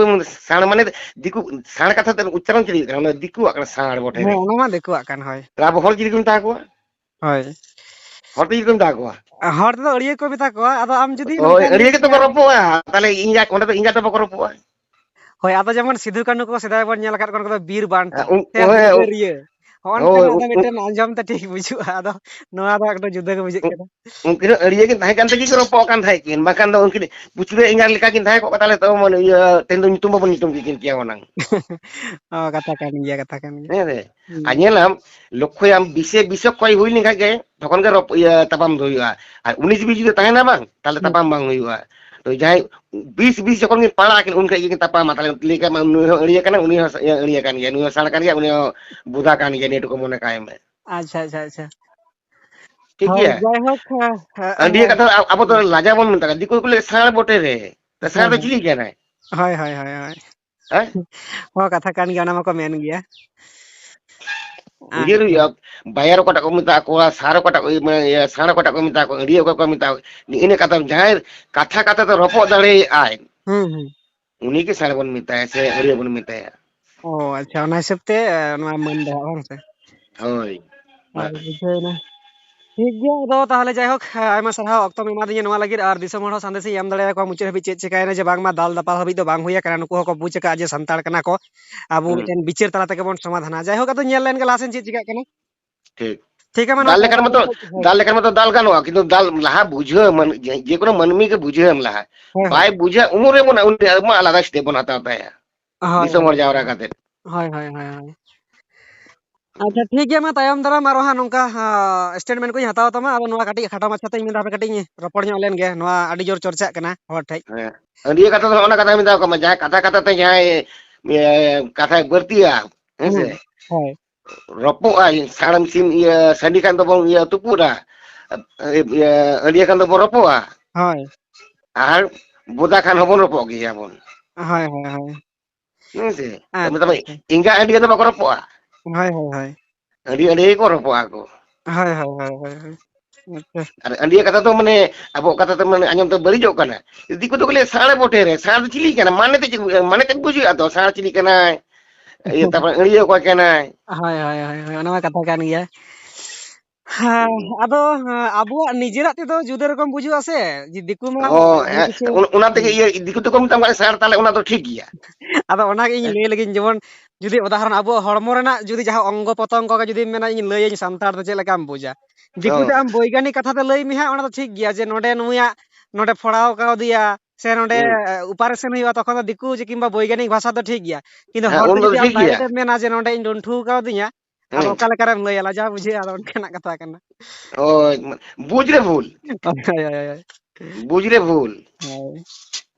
ᱥᱟᱬ ᱢᱟᱱᱮ ᱫᱤᱠᱩ, ᱥᱟᱬ ᱠᱟᱛᱷᱟ ᱛᱮ ᱩᱪᱪᱟᱨᱚᱱ ᱪᱮᱫ ᱦᱩᱭᱩᱜ ᱠᱟᱱᱟ? ᱚᱱᱟ ᱫᱤᱠᱩᱣᱟᱜ ᱠᱟᱱᱟ ᱥᱟᱬ ᱵᱚᱴᱷᱮ ᱦᱮᱸ, ᱨᱮ᱾ ᱚᱱᱟ ᱢᱟ ᱫᱤᱠᱩᱣᱟᱜ ᱠᱟᱱ, ᱦᱳᱭ᱾ ᱛᱟᱦᱞᱮ ᱟᱵᱚ ᱦᱚᱲ ᱪᱤᱞᱤ ᱠᱚ ᱢᱮᱛᱟ ᱠᱚᱣᱟ? ᱦᱳᱭ᱾ ᱦᱚᱲ ᱫᱚ ᱪᱤᱞᱤ ᱠᱚ ᱢᱮᱛᱟ ᱠᱚᱣᱟ? ᱦᱚᱲ ᱛᱮᱫᱚ ᱟᱹᱲᱭᱟᱹ ᱠᱚ ᱢᱮᱛᱟ ᱠᱚᱣᱟ, ᱟᱫᱚ ᱟᱢ ᱡᱩᱫᱤ ᱦᱳᱭ, ᱱᱚᱝᱠᱟᱢ ᱟᱹᱲᱭᱟᱹ ᱞᱟᱹᱭ ᱜᱮᱛᱚ ᱠᱚ ᱠᱮᱭᱟ᱾ ᱨᱚᱯᱚᱜᱼᱟ᱾ ᱛᱟᱦᱞᱮ ᱤᱧ ᱚᱸᱰᱮ ᱫᱚ ᱤᱧ ᱫᱚ ᱵᱟᱠᱚ ᱨᱚᱯᱚᱜᱼᱟ᱾ ᱦᱳᱭ, ᱟᱫᱚ ᱡᱮᱢᱚᱱ ᱥᱤᱫᱷᱩ ᱠᱟᱹᱱᱦᱩ ᱠᱚ ᱥᱮᱫᱟᱭ ᱵᱚᱱ ᱧᱮᱞ ᱟᱠᱟᱫ ᱠᱚᱣᱟ, ᱩᱱᱠᱩ ᱫᱚ ᱵᱤᱨ ᱵᱟᱱᱴᱟ ᱩᱱ-, ᱥᱮ ᱦᱳᱭ, ᱦᱩᱞᱜᱟᱹᱨᱤᱭᱟᱹ᱾ ᱦᱚᱸᱜᱼᱚ ᱦᱳᱭ, ᱱᱚᱝᱠᱟᱱᱟᱜ ᱫᱚ ᱩ-, ᱩ-, ᱢᱤᱫᱴᱮᱱ ᱟᱸᱡᱚᱢ ᱛᱮ ᱴᱷᱤᱠ ᱵᱩᱡᱷᱟᱹᱜᱼᱟ᱾ ᱟᱫᱚ ᱱᱚᱣᱟ ᱫᱚ ᱮᱠᱴᱩ ᱡᱩᱫᱟᱹ ᱜᱮ ᱵᱩᱡᱷᱟᱹᱜ ᱩ-, ᱠᱟᱱᱟ᱾ ᱩᱱᱠᱤᱱ ᱦᱚᱸ ᱟᱹᱲᱭᱟᱹ ᱠᱤᱱ ᱛᱟᱦᱮᱸ ᱠᱟᱱ ᱛᱮᱜᱮ ᱠᱤᱱ ᱨᱚᱯᱚᱜ ᱠᱟᱱ ᱛᱟᱦᱮᱸᱫ ᱠᱤᱱ, ᱵᱟᱝᱠᱷᱟᱱ ᱫᱚ ᱩᱱᱠᱤᱱ ᱯᱩᱪᱷᱞᱟᱹ ᱮᱸᱜᱟ ᱞᱮᱠᱟ ᱠᱤᱱ ᱛᱟᱦᱮᱸ ᱠᱚᱜᱼᱟ, ᱛᱟᱦᱞᱮ ᱛᱚ ᱢᱟᱱᱮ ᱤᱭᱟᱹ ᱛᱮᱦᱮᱧ ᱫᱚ ᱧᱩᱛᱩᱢ ᱵᱟᱵᱚᱱ ᱧᱩᱛᱩᱢ ᱠᱮᱠᱤᱱ ᱠᱮᱭᱟ ᱦᱩᱱᱟᱹᱝ᱾ ᱚ, ᱠᱟᱛᱷᱟ ᱠᱟᱱ ᱜᱮᱭᱟ, ᱠᱟᱛᱷᱟ ᱠᱟᱱ ᱜᱮᱭᱟ᱾ ᱦᱮᱸ ᱥᱮ? ᱦᱩᱸ᱾ ᱟᱨ ᱧᱮᱞᱟᱢ, ᱞᱚᱠᱠᱷᱚᱭᱟᱢ, ᱵᱤᱥᱮ ᱵᱤᱥᱚᱠᱠᱷᱚᱭ ᱦᱩᱭ ᱞᱮᱱᱠᱷᱟᱱ ᱜᱮ ᱛᱚᱠᱷᱚᱱ ᱜᱮ ᱨᱚᱯ-, ᱤᱭᱟᱹ, ᱛᱟᱯᱟᱢ ᱫᱚ ᱦᱩᱭᱩᱜᱼᱟ᱾ ᱟᱨ ᱩᱱᱤᱥ ᱵᱤᱥ ᱡᱩᱫᱤ ᱛᱟᱦᱮᱱᱟ ᱵᱟᱝ, ᱛᱟᱦᱞᱮ ᱦᱩᱸ᱾ ᱛᱟᱯᱟᱢ ᱵᱟᱝ ᱦᱩᱭᱩᱜᱼᱟ᱾ ᱛᱚ ᱡᱟᱦᱟᱸᱭ ᱵᱤᱥ ᱵᱤᱥ ᱡᱚᱠᱷᱚᱱ ᱠᱤᱱ ᱯᱟᱲᱟᱜ ᱟᱹᱠᱤᱱ, ᱩᱱ ᱠᱷᱟᱡ ᱜᱮᱠᱤᱱ ᱛᱟᱯᱟᱢᱟ᱾ ᱛᱟᱦᱞᱮ ᱞᱟᱹᱭ ᱠᱟᱜ ᱢᱮ, ᱱᱩᱭ ᱦᱚᱸ ᱟᱹᱲᱭᱟᱹ ᱠᱟᱱᱟ, ᱩᱱᱤ ᱦᱚᱸ ᱟᱹᱲᱭᱟᱹ ᱠᱟᱱ ᱜᱮᱭᱟ, ᱱᱩᱭ ᱦᱚᱸ ᱵᱩᱫᱟ ᱠᱟᱱ ᱜᱮᱭᱟ, ᱱᱤᱭᱟᱹ ᱴᱩᱠᱩ ᱢᱚᱱᱮ ᱠᱟᱭ ᱢᱮ᱾ ᱟᱪᱪᱷᱟ, ᱟᱪᱪᱷᱟ, ᱟᱪᱪᱷᱟ᱾ ᱴᱷᱤᱠ ᱦᱳᱭ, ᱜᱮᱭᱟ? ᱡᱟᱭᱦᱳᱠ, ᱦᱮᱸ, ᱦᱮᱸ, ᱟᱹᱰᱤ ᱦᱮᱸ᱾ ᱠᱟᱛᱷᱟ ᱟ-, ᱟᱵᱚ ᱫᱚ ᱞᱟᱡᱟ ᱵᱚᱱ ᱢᱮᱛᱟᱜᱼᱟ, ᱫᱤᱠᱩ ᱠᱚ ᱞᱟᱹᱭᱟ ᱥᱟᱬ ᱵᱚᱴᱮ ᱨᱮ᱾ ᱛᱚ ᱥᱟᱬ ᱦᱮᱸ, ᱫᱚ ᱦᱮᱸ᱾ ᱪᱤᱞᱤ ᱠᱟᱱᱟᱭ? ᱦᱳᱭ, ᱦᱳᱭ, ᱦᱳᱭ, ᱦᱳᱭ᱾ ᱦᱮᱸ? ᱦᱚᱸ, ᱠᱟᱛᱷᱟ ᱠᱟᱱ ᱜᱮᱭᱟ, ᱚᱱᱟ ᱢᱟᱠᱚ ᱢᱮᱱ ᱜᱮᱭᱟ᱾ ᱩᱭᱦᱟᱹᱨ ᱟᱪᱪᱷᱟ᱾ ᱦᱩᱭᱩᱜᱼᱟ, ᱵᱟᱭᱟᱨ ᱚᱠᱟᱴᱟᱜ ᱠᱚ ᱢᱮᱛᱟ ᱠᱚᱣᱟ, ᱥᱟᱬ ᱚᱠᱟᱴᱟᱜ ᱠᱚ, ᱢᱟᱱᱮ, ᱤᱭᱟᱹ, ᱥᱟᱬ ᱚᱠᱟᱴᱟᱜ ᱠᱚ ᱢᱮᱛᱟ ᱠᱚᱣᱟ, ᱟᱹᱲᱭᱟᱹ ᱚᱠᱟ ᱠᱚ ᱢᱮᱛᱟ ᱠᱚᱣᱟ, ᱱᱤᱜᱼᱤ ᱱᱤᱭᱟᱹ ᱠᱟᱛᱷᱟ, ᱡᱟᱦᱟᱸᱭ ᱠᱟᱛᱷᱟ ᱠᱟᱛᱷᱟ ᱛᱮ ᱨᱚᱯᱚᱜ ᱫᱟᱲᱮᱭᱟᱜᱼᱟᱭ, ᱦᱩᱸ, ᱦᱩᱸ᱾ ᱩᱱᱤ ᱜᱮ ᱥᱟᱬ ᱵᱚᱱ ᱢᱮᱛᱟᱭᱟ ᱥᱮ ᱟᱹᱲᱭᱟᱹ ᱵᱚᱱ ᱢᱮᱛᱟᱭᱟ᱾ ᱚ, ᱟᱪᱪᱷᱟ, ᱚᱱᱟ ᱦᱤᱥᱟᱹᱵ ᱛᱮ, ᱮ, ᱱᱚᱣᱟ ᱢᱟᱹᱱ ᱫᱚ, ᱵᱟᱝ ᱥᱮ? ᱦᱳᱭ᱾ ᱦᱳᱭ, ᱵᱩᱡᱷᱟᱹᱣ ᱮᱱᱟ᱾ ᱴᱷᱤᱠ ᱜᱮᱭᱟ, ᱟᱫᱚ ᱛᱟᱦᱚᱞᱮ ᱡᱟᱭᱦᱳᱠ, ᱟᱭᱢᱟ ᱥᱟᱨᱦᱟᱣ ᱚᱠᱛᱚᱢ ᱮᱢᱟᱫᱤᱧᱟ ᱱᱚᱣᱟ ᱞᱟᱹᱜᱤᱫ, ᱟᱨ ᱫᱤᱥᱚᱢ ᱦᱚᱲ ᱦᱚᱸ ᱥᱟᱸᱫᱮᱥ ᱤᱧ ᱮᱢ ᱫᱟᱲᱮᱭᱟᱠᱚᱣᱟ ᱢᱩᱪᱟᱹᱫ ᱦᱟᱹᱵᱤᱡ ᱪᱮᱫ ᱪᱤᱠᱟᱹᱭᱮᱱᱟ, ᱡᱮ ᱵᱟᱝᱢᱟ ᱫᱟᱞ ᱫᱟᱯᱟᱞ ᱦᱟᱹᱵᱤᱡ ᱫᱚ ᱵᱟᱝ ᱦᱩᱭ ᱟᱠᱟᱱᱟ, ᱱᱩᱠᱩ ᱦᱚᱸᱠᱚ ᱵᱩᱡᱽ ᱟᱠᱟᱫᱼᱟ ᱡᱮ ᱥᱟᱱᱛᱟᱲ ᱠᱟᱱᱟ ᱠᱚ, ᱟᱵᱚ ᱦᱩᱸ᱾ ᱢᱤᱫᱴᱮᱱ ᱵᱤᱪᱟᱹᱨ ᱛᱟᱞᱟ ᱛᱮᱜᱮ ᱵᱚᱱ ᱥᱚᱢᱟᱫᱷᱟᱱᱟ᱾ ᱡᱟᱭᱦᱳᱠ, ᱟᱫᱚ ᱧᱮᱞ ᱞᱮᱱ ᱜᱮ ᱞᱟᱦᱟ ᱥᱮᱱ ᱪᱮᱫ ᱪᱤᱠᱟᱹᱜ ᱠᱟᱱᱟ᱾ ᱴᱷᱤᱠ᱾ ᱴᱷᱤᱠ ᱜᱮᱭᱟ, ᱢᱟ ᱱᱚᱣᱟ ᱫᱟᱞ ᱞᱮᱠᱷᱟᱱ ᱢᱟᱛᱚ, ᱦᱳᱭ᱾ ᱫᱟᱞ ᱞᱮᱠᱷᱟᱱ ᱢᱟᱛᱚ ᱫᱟᱞ ᱜᱟᱱᱚᱜᱼᱟ, ᱠᱤᱱᱛᱩ ᱫᱟᱞ ᱞᱟᱦᱟ ᱵᱩᱡᱷᱟᱹᱣ ᱢᱟᱱ-, ᱡᱮ, ᱡᱮᱠᱳᱱᱳ ᱢᱟᱹᱱᱢᱤ ᱜᱮ ᱵᱩᱡᱷᱟᱹᱣ ᱮᱢ ᱞᱟᱦᱟ᱾ ᱦᱳᱭ, ᱦᱳᱭ᱾ ᱵᱟᱭ ᱵᱩᱡᱷᱟᱹᱣ, ᱩᱱ ᱨᱮ ᱚᱱᱟ ᱩᱱᱤ ᱟᱢᱟᱜ ᱟᱞᱟᱫᱟ step ᱵᱚᱱ ᱦᱟᱛᱟᱣ ᱛᱟᱭᱟ᱾ ᱦᱳᱭ, ᱫᱤᱥᱚᱢ ᱦᱳᱭ᱾ ᱦᱚᱲ ᱡᱟᱣᱨᱟ ᱠᱟᱛᱮ᱾ ᱦᱳᱭ, ᱦᱳᱭ, ᱦᱳᱭ, ᱦᱳᱭ᱾ ᱟᱪᱪᱷᱟ, ᱴᱷᱤᱠ ᱜᱮᱭᱟ, ᱢᱟ ᱛᱟᱭᱚᱢ ᱫᱟᱨᱟᱢ ᱟᱨᱚ ᱦᱟᱸᱜ ᱱᱚᱝᱠᱟ, ᱦᱟᱸ, statement ᱠᱚᱧ ᱦᱟᱛᱟᱣ ᱛᱟᱢᱟ᱾ ᱟᱫᱚ ᱱᱚᱣᱟ ᱠᱟᱹᱴᱤᱡ ᱠᱷᱟᱴᱚ ᱢᱟᱪᱷᱟ ᱛᱮ ᱤᱧ ᱢᱮᱱᱫᱟ, ᱦᱟᱯᱮ ᱠᱟᱹᱴᱤᱡ ᱤᱧ ᱨᱚᱯᱚᱲ ᱧᱚᱜ ᱞᱮᱱ ᱜᱮ᱾ ᱱᱚᱣᱟ ᱟᱹᱰᱤ ᱡᱳᱨ ᱪᱚᱨᱪᱟᱜ ᱠᱟᱱᱟ ᱦᱚᱲ ᱴᱷᱮᱡ᱾ ᱦᱮᱸ᱾ ᱟᱹᱰᱤᱭᱟᱹ ᱠᱟᱛᱷᱟ ᱫᱚ ᱱᱚᱜᱼᱚ ᱱᱟ ᱠᱟᱛᱷᱟ ᱢᱮᱛᱟ ᱠᱚ ᱢᱮ, ᱡᱟᱦᱟᱸᱭ ᱠᱟᱛᱷᱟ ᱠᱟᱛᱷᱟ ᱛᱮ ᱡᱟᱦᱟᱸᱭ, ᱮ, ᱠᱟᱛᱷᱟᱭ ᱵᱟᱹᱲᱛᱤᱭᱟ, ᱦᱮᱸ ᱥᱮ? ᱦᱩᱸ, ᱦᱳᱭ᱾ ᱨᱚᱯᱚᱜᱼᱟᱭ, ᱥᱟᱲᱮᱢ ᱥᱤᱢ, ᱤᱭᱟᱹ, ᱥᱟᱺᱰᱤ ᱠᱷᱟᱱ ᱫᱚᱵᱚᱱ, ᱤᱭᱟᱹ, ᱛᱩᱯᱩᱫᱟ᱾ ᱤᱭᱟᱹ, ᱟᱹᱰᱤᱭᱟᱹ ᱠᱷᱟᱱ ᱫᱚᱵᱚᱱ ᱨᱚᱯᱚᱜᱼᱟ᱾ ᱦᱳᱭ᱾ ᱟᱨ ᱵᱚᱫᱟ ᱠᱷᱟᱱ ᱦᱚᱸᱵᱚᱱ ᱨᱚᱯᱚᱜ ᱜᱮᱭᱟᱵᱚᱱ᱾ ᱦᱳᱭ, ᱦᱳᱭ, ᱦᱳᱭ᱾ ᱦᱮᱸ ᱥᱮ? ᱟᱪᱪᱷᱟ, ᱢᱮᱛᱟᱢ ᱟᱪᱪᱷᱟ᱾ ᱮᱸᱜᱟ ᱟᱹᱰᱤᱭᱟᱹ ᱫᱚ ᱵᱟᱠᱚ ᱨᱚᱯᱚᱜᱼᱟ᱾ ᱦᱳᱭ, ᱦᱳᱭ, ᱦᱳᱭ᱾ ᱟᱹᱰᱤ ᱟᱹᱰᱤ ᱜᱮᱠᱚ ᱨᱚᱯᱚᱜᱼᱟ ᱠᱚ᱾ ᱦᱳᱭ, ᱦᱳᱭ, ᱦᱳᱭ, ᱦᱳᱭ, ᱦᱳᱭ᱾ ᱟᱪᱪᱷᱟ᱾ ᱟᱨ ᱟᱹᱰᱤᱭᱟᱹ ᱠᱟᱛᱷᱟ ᱫᱚ ᱢᱟᱱᱮ ᱟᱵᱚᱣᱟᱜ ᱠᱟᱛᱷᱟ ᱛᱮ ᱢᱟᱱᱮ ᱟᱸᱡᱚᱢ ᱛᱮ ᱵᱟᱹᱲᱤᱡᱚᱜ ᱠᱟᱱᱟ᱾ ᱫᱤᱠᱩ ᱫᱚᱠᱚ ᱞᱟᱹᱭᱟ ᱥᱟᱬ ᱵᱚᱴᱷᱮ ᱨᱮ, ᱥᱟᱬ ᱫᱚ ᱪᱤᱞᱤ ᱠᱟᱱᱟ? ᱢᱟᱱᱮ ᱛᱮ ᱪᱮᱫ, ᱢᱟᱱᱮ ᱛᱮᱫ ᱵᱩᱡᱷᱟᱹᱜᱼᱟ ᱛᱚ, ᱥᱟᱬ ᱪᱤᱞᱤ ᱠᱟᱱᱟᱭ? ᱤᱭᱟᱹ, ᱛᱟᱨᱯᱚᱨᱮ ᱟᱹᱲᱤᱭᱟᱹ ᱚᱠᱚᱭ ᱠᱟᱱᱟᱭ? ᱦᱳᱭ, ᱦᱳᱭ, ᱦᱳᱭ, ᱦᱳᱭ, ᱚᱱᱟ ᱢᱟ ᱠᱟᱛᱷᱟ ᱠᱟᱱ ᱜᱮᱭᱟ᱾ ᱦᱮᱸ, ᱦᱩᱸ᱾ ᱟᱫᱚ, ᱦᱮᱸ, ᱟᱵᱚᱣᱟᱜ ᱱᱤᱡᱮᱨᱟᱜ ᱛᱮᱫᱚ ᱡᱩᱫᱟᱹ ᱨᱚᱠᱚᱢ ᱵᱩᱡᱩᱜᱼᱟ ᱥᱮ, ᱡᱮ ᱫᱤᱠᱩ ᱢᱟ ᱚ, ᱟᱹᱰᱤ ᱦᱮᱸ, ᱠᱤᱪᱷᱩ ᱚᱱ-, ᱚᱱᱟ ᱛᱮᱜᱮ ᱦᱩᱸ᱾ ᱤᱭᱟᱹ ᱫᱤᱠᱩ ᱛᱮᱠᱚ ᱢᱮᱛᱟᱢ ᱠᱟᱱᱟ ᱥᱟᱬ, ᱛᱟᱦᱞᱮ ᱚᱱᱟ ᱫᱚ ᱴᱷᱤᱠ ᱜᱮᱭᱟ᱾ ᱟᱫᱚ ᱚᱱᱟᱜᱮ ᱤᱧ ᱦᱮᱸ᱾ ᱞᱟᱹᱭ ᱞᱟᱹᱜᱤᱧ, ᱡᱮᱢᱚᱱ ᱡᱩᱫᱤ ᱩᱫᱟᱦᱚᱨᱚᱱ ᱟᱵᱚᱣᱟᱜ ᱦᱚᱲᱢᱚ ᱨᱮᱱᱟᱜ ᱡᱩᱫᱤ ᱡᱟᱦᱟᱸ ᱚᱝᱜᱚ ᱯᱚᱛᱚᱝᱜᱚ ᱜᱮ ᱡᱩᱫᱤᱢ ᱢᱮᱱᱟ, "ᱤᱧ ᱞᱟᱹᱭᱟᱹᱧ ᱥᱟᱱᱛᱟᱲ ᱫᱚ ᱪᱮᱫ ᱞᱮᱠᱟᱢ ᱵᱩᱡᱟ?" ᱫᱤᱠᱩ ᱛᱮ ᱦᱚᱸ᱾ ᱟᱢ ᱵᱳᱭᱜᱟᱱᱤᱠ ᱠᱟᱛᱷᱟ ᱛᱮ ᱞᱟᱹᱭ ᱢᱮ ᱦᱟᱸᱜ, ᱚᱱᱟ ᱫᱚ ᱴᱷᱤᱠ ᱜᱮᱭᱟ ᱡᱮ ᱱᱚᱰᱮ ᱱᱩᱭᱟᱜ ᱱᱚᱰᱮ ᱯᱷᱚᱲᱟᱣ ᱠᱟᱣᱫᱮᱭᱟ ᱥᱮ ᱱᱚᱰᱮ ᱦᱩᱸ᱾ operation ᱦᱩᱭᱩᱜᱼᱟ, ᱛᱚᱠᱷᱚᱱ ᱫᱚ ᱫᱤᱠᱩ ᱡᱮ ᱠᱤᱝᱵᱟ ᱵᱳᱭᱜᱟᱱᱤᱠ ᱵᱷᱟᱥᱟ ᱫᱚ ᱴᱷᱤᱠ ᱜᱮᱭᱟ᱾ ᱠᱤᱱᱛᱩ ᱦᱮᱸ, ᱦᱚᱲ ᱩᱱ ᱛᱮ ᱫᱚ ᱡᱩᱫᱤ ᱟᱢ ᱴᱷᱤᱠ ᱜᱮᱭᱟ᱾ direct ᱮᱢ ᱢᱮᱱᱟ ᱡᱮ ᱱᱚᱰᱮ ᱤᱧ ᱰᱩᱱᱴᱷᱩ ᱠᱟᱣᱫᱤᱧᱟ, ᱟᱫᱚ ᱦᱩᱸ᱾ ᱚᱠᱟ ᱞᱮᱠᱟᱨᱮᱢ ᱞᱟᱹᱭᱟ? ᱞᱟᱡᱟᱣ ᱵᱩᱡᱷᱟᱹᱜᱼᱟ ᱟᱫᱚ ᱚᱱᱠᱟᱱᱟᱜ ᱠᱟᱛᱷᱟ ᱠᱟᱱᱟ᱾ ᱦᱳᱭ, ᱢᱟ-, ᱵᱩᱡᱽ ᱨᱮ ᱵᱷᱩᱞ᱾ ᱦᱳᱭ, ᱦᱳᱭ, ᱦᱳᱭ, ᱦᱳᱭ᱾ ᱵᱩᱡᱽ ᱨᱮ ᱵᱷᱩᱞ᱾ ᱦᱳᱭ᱾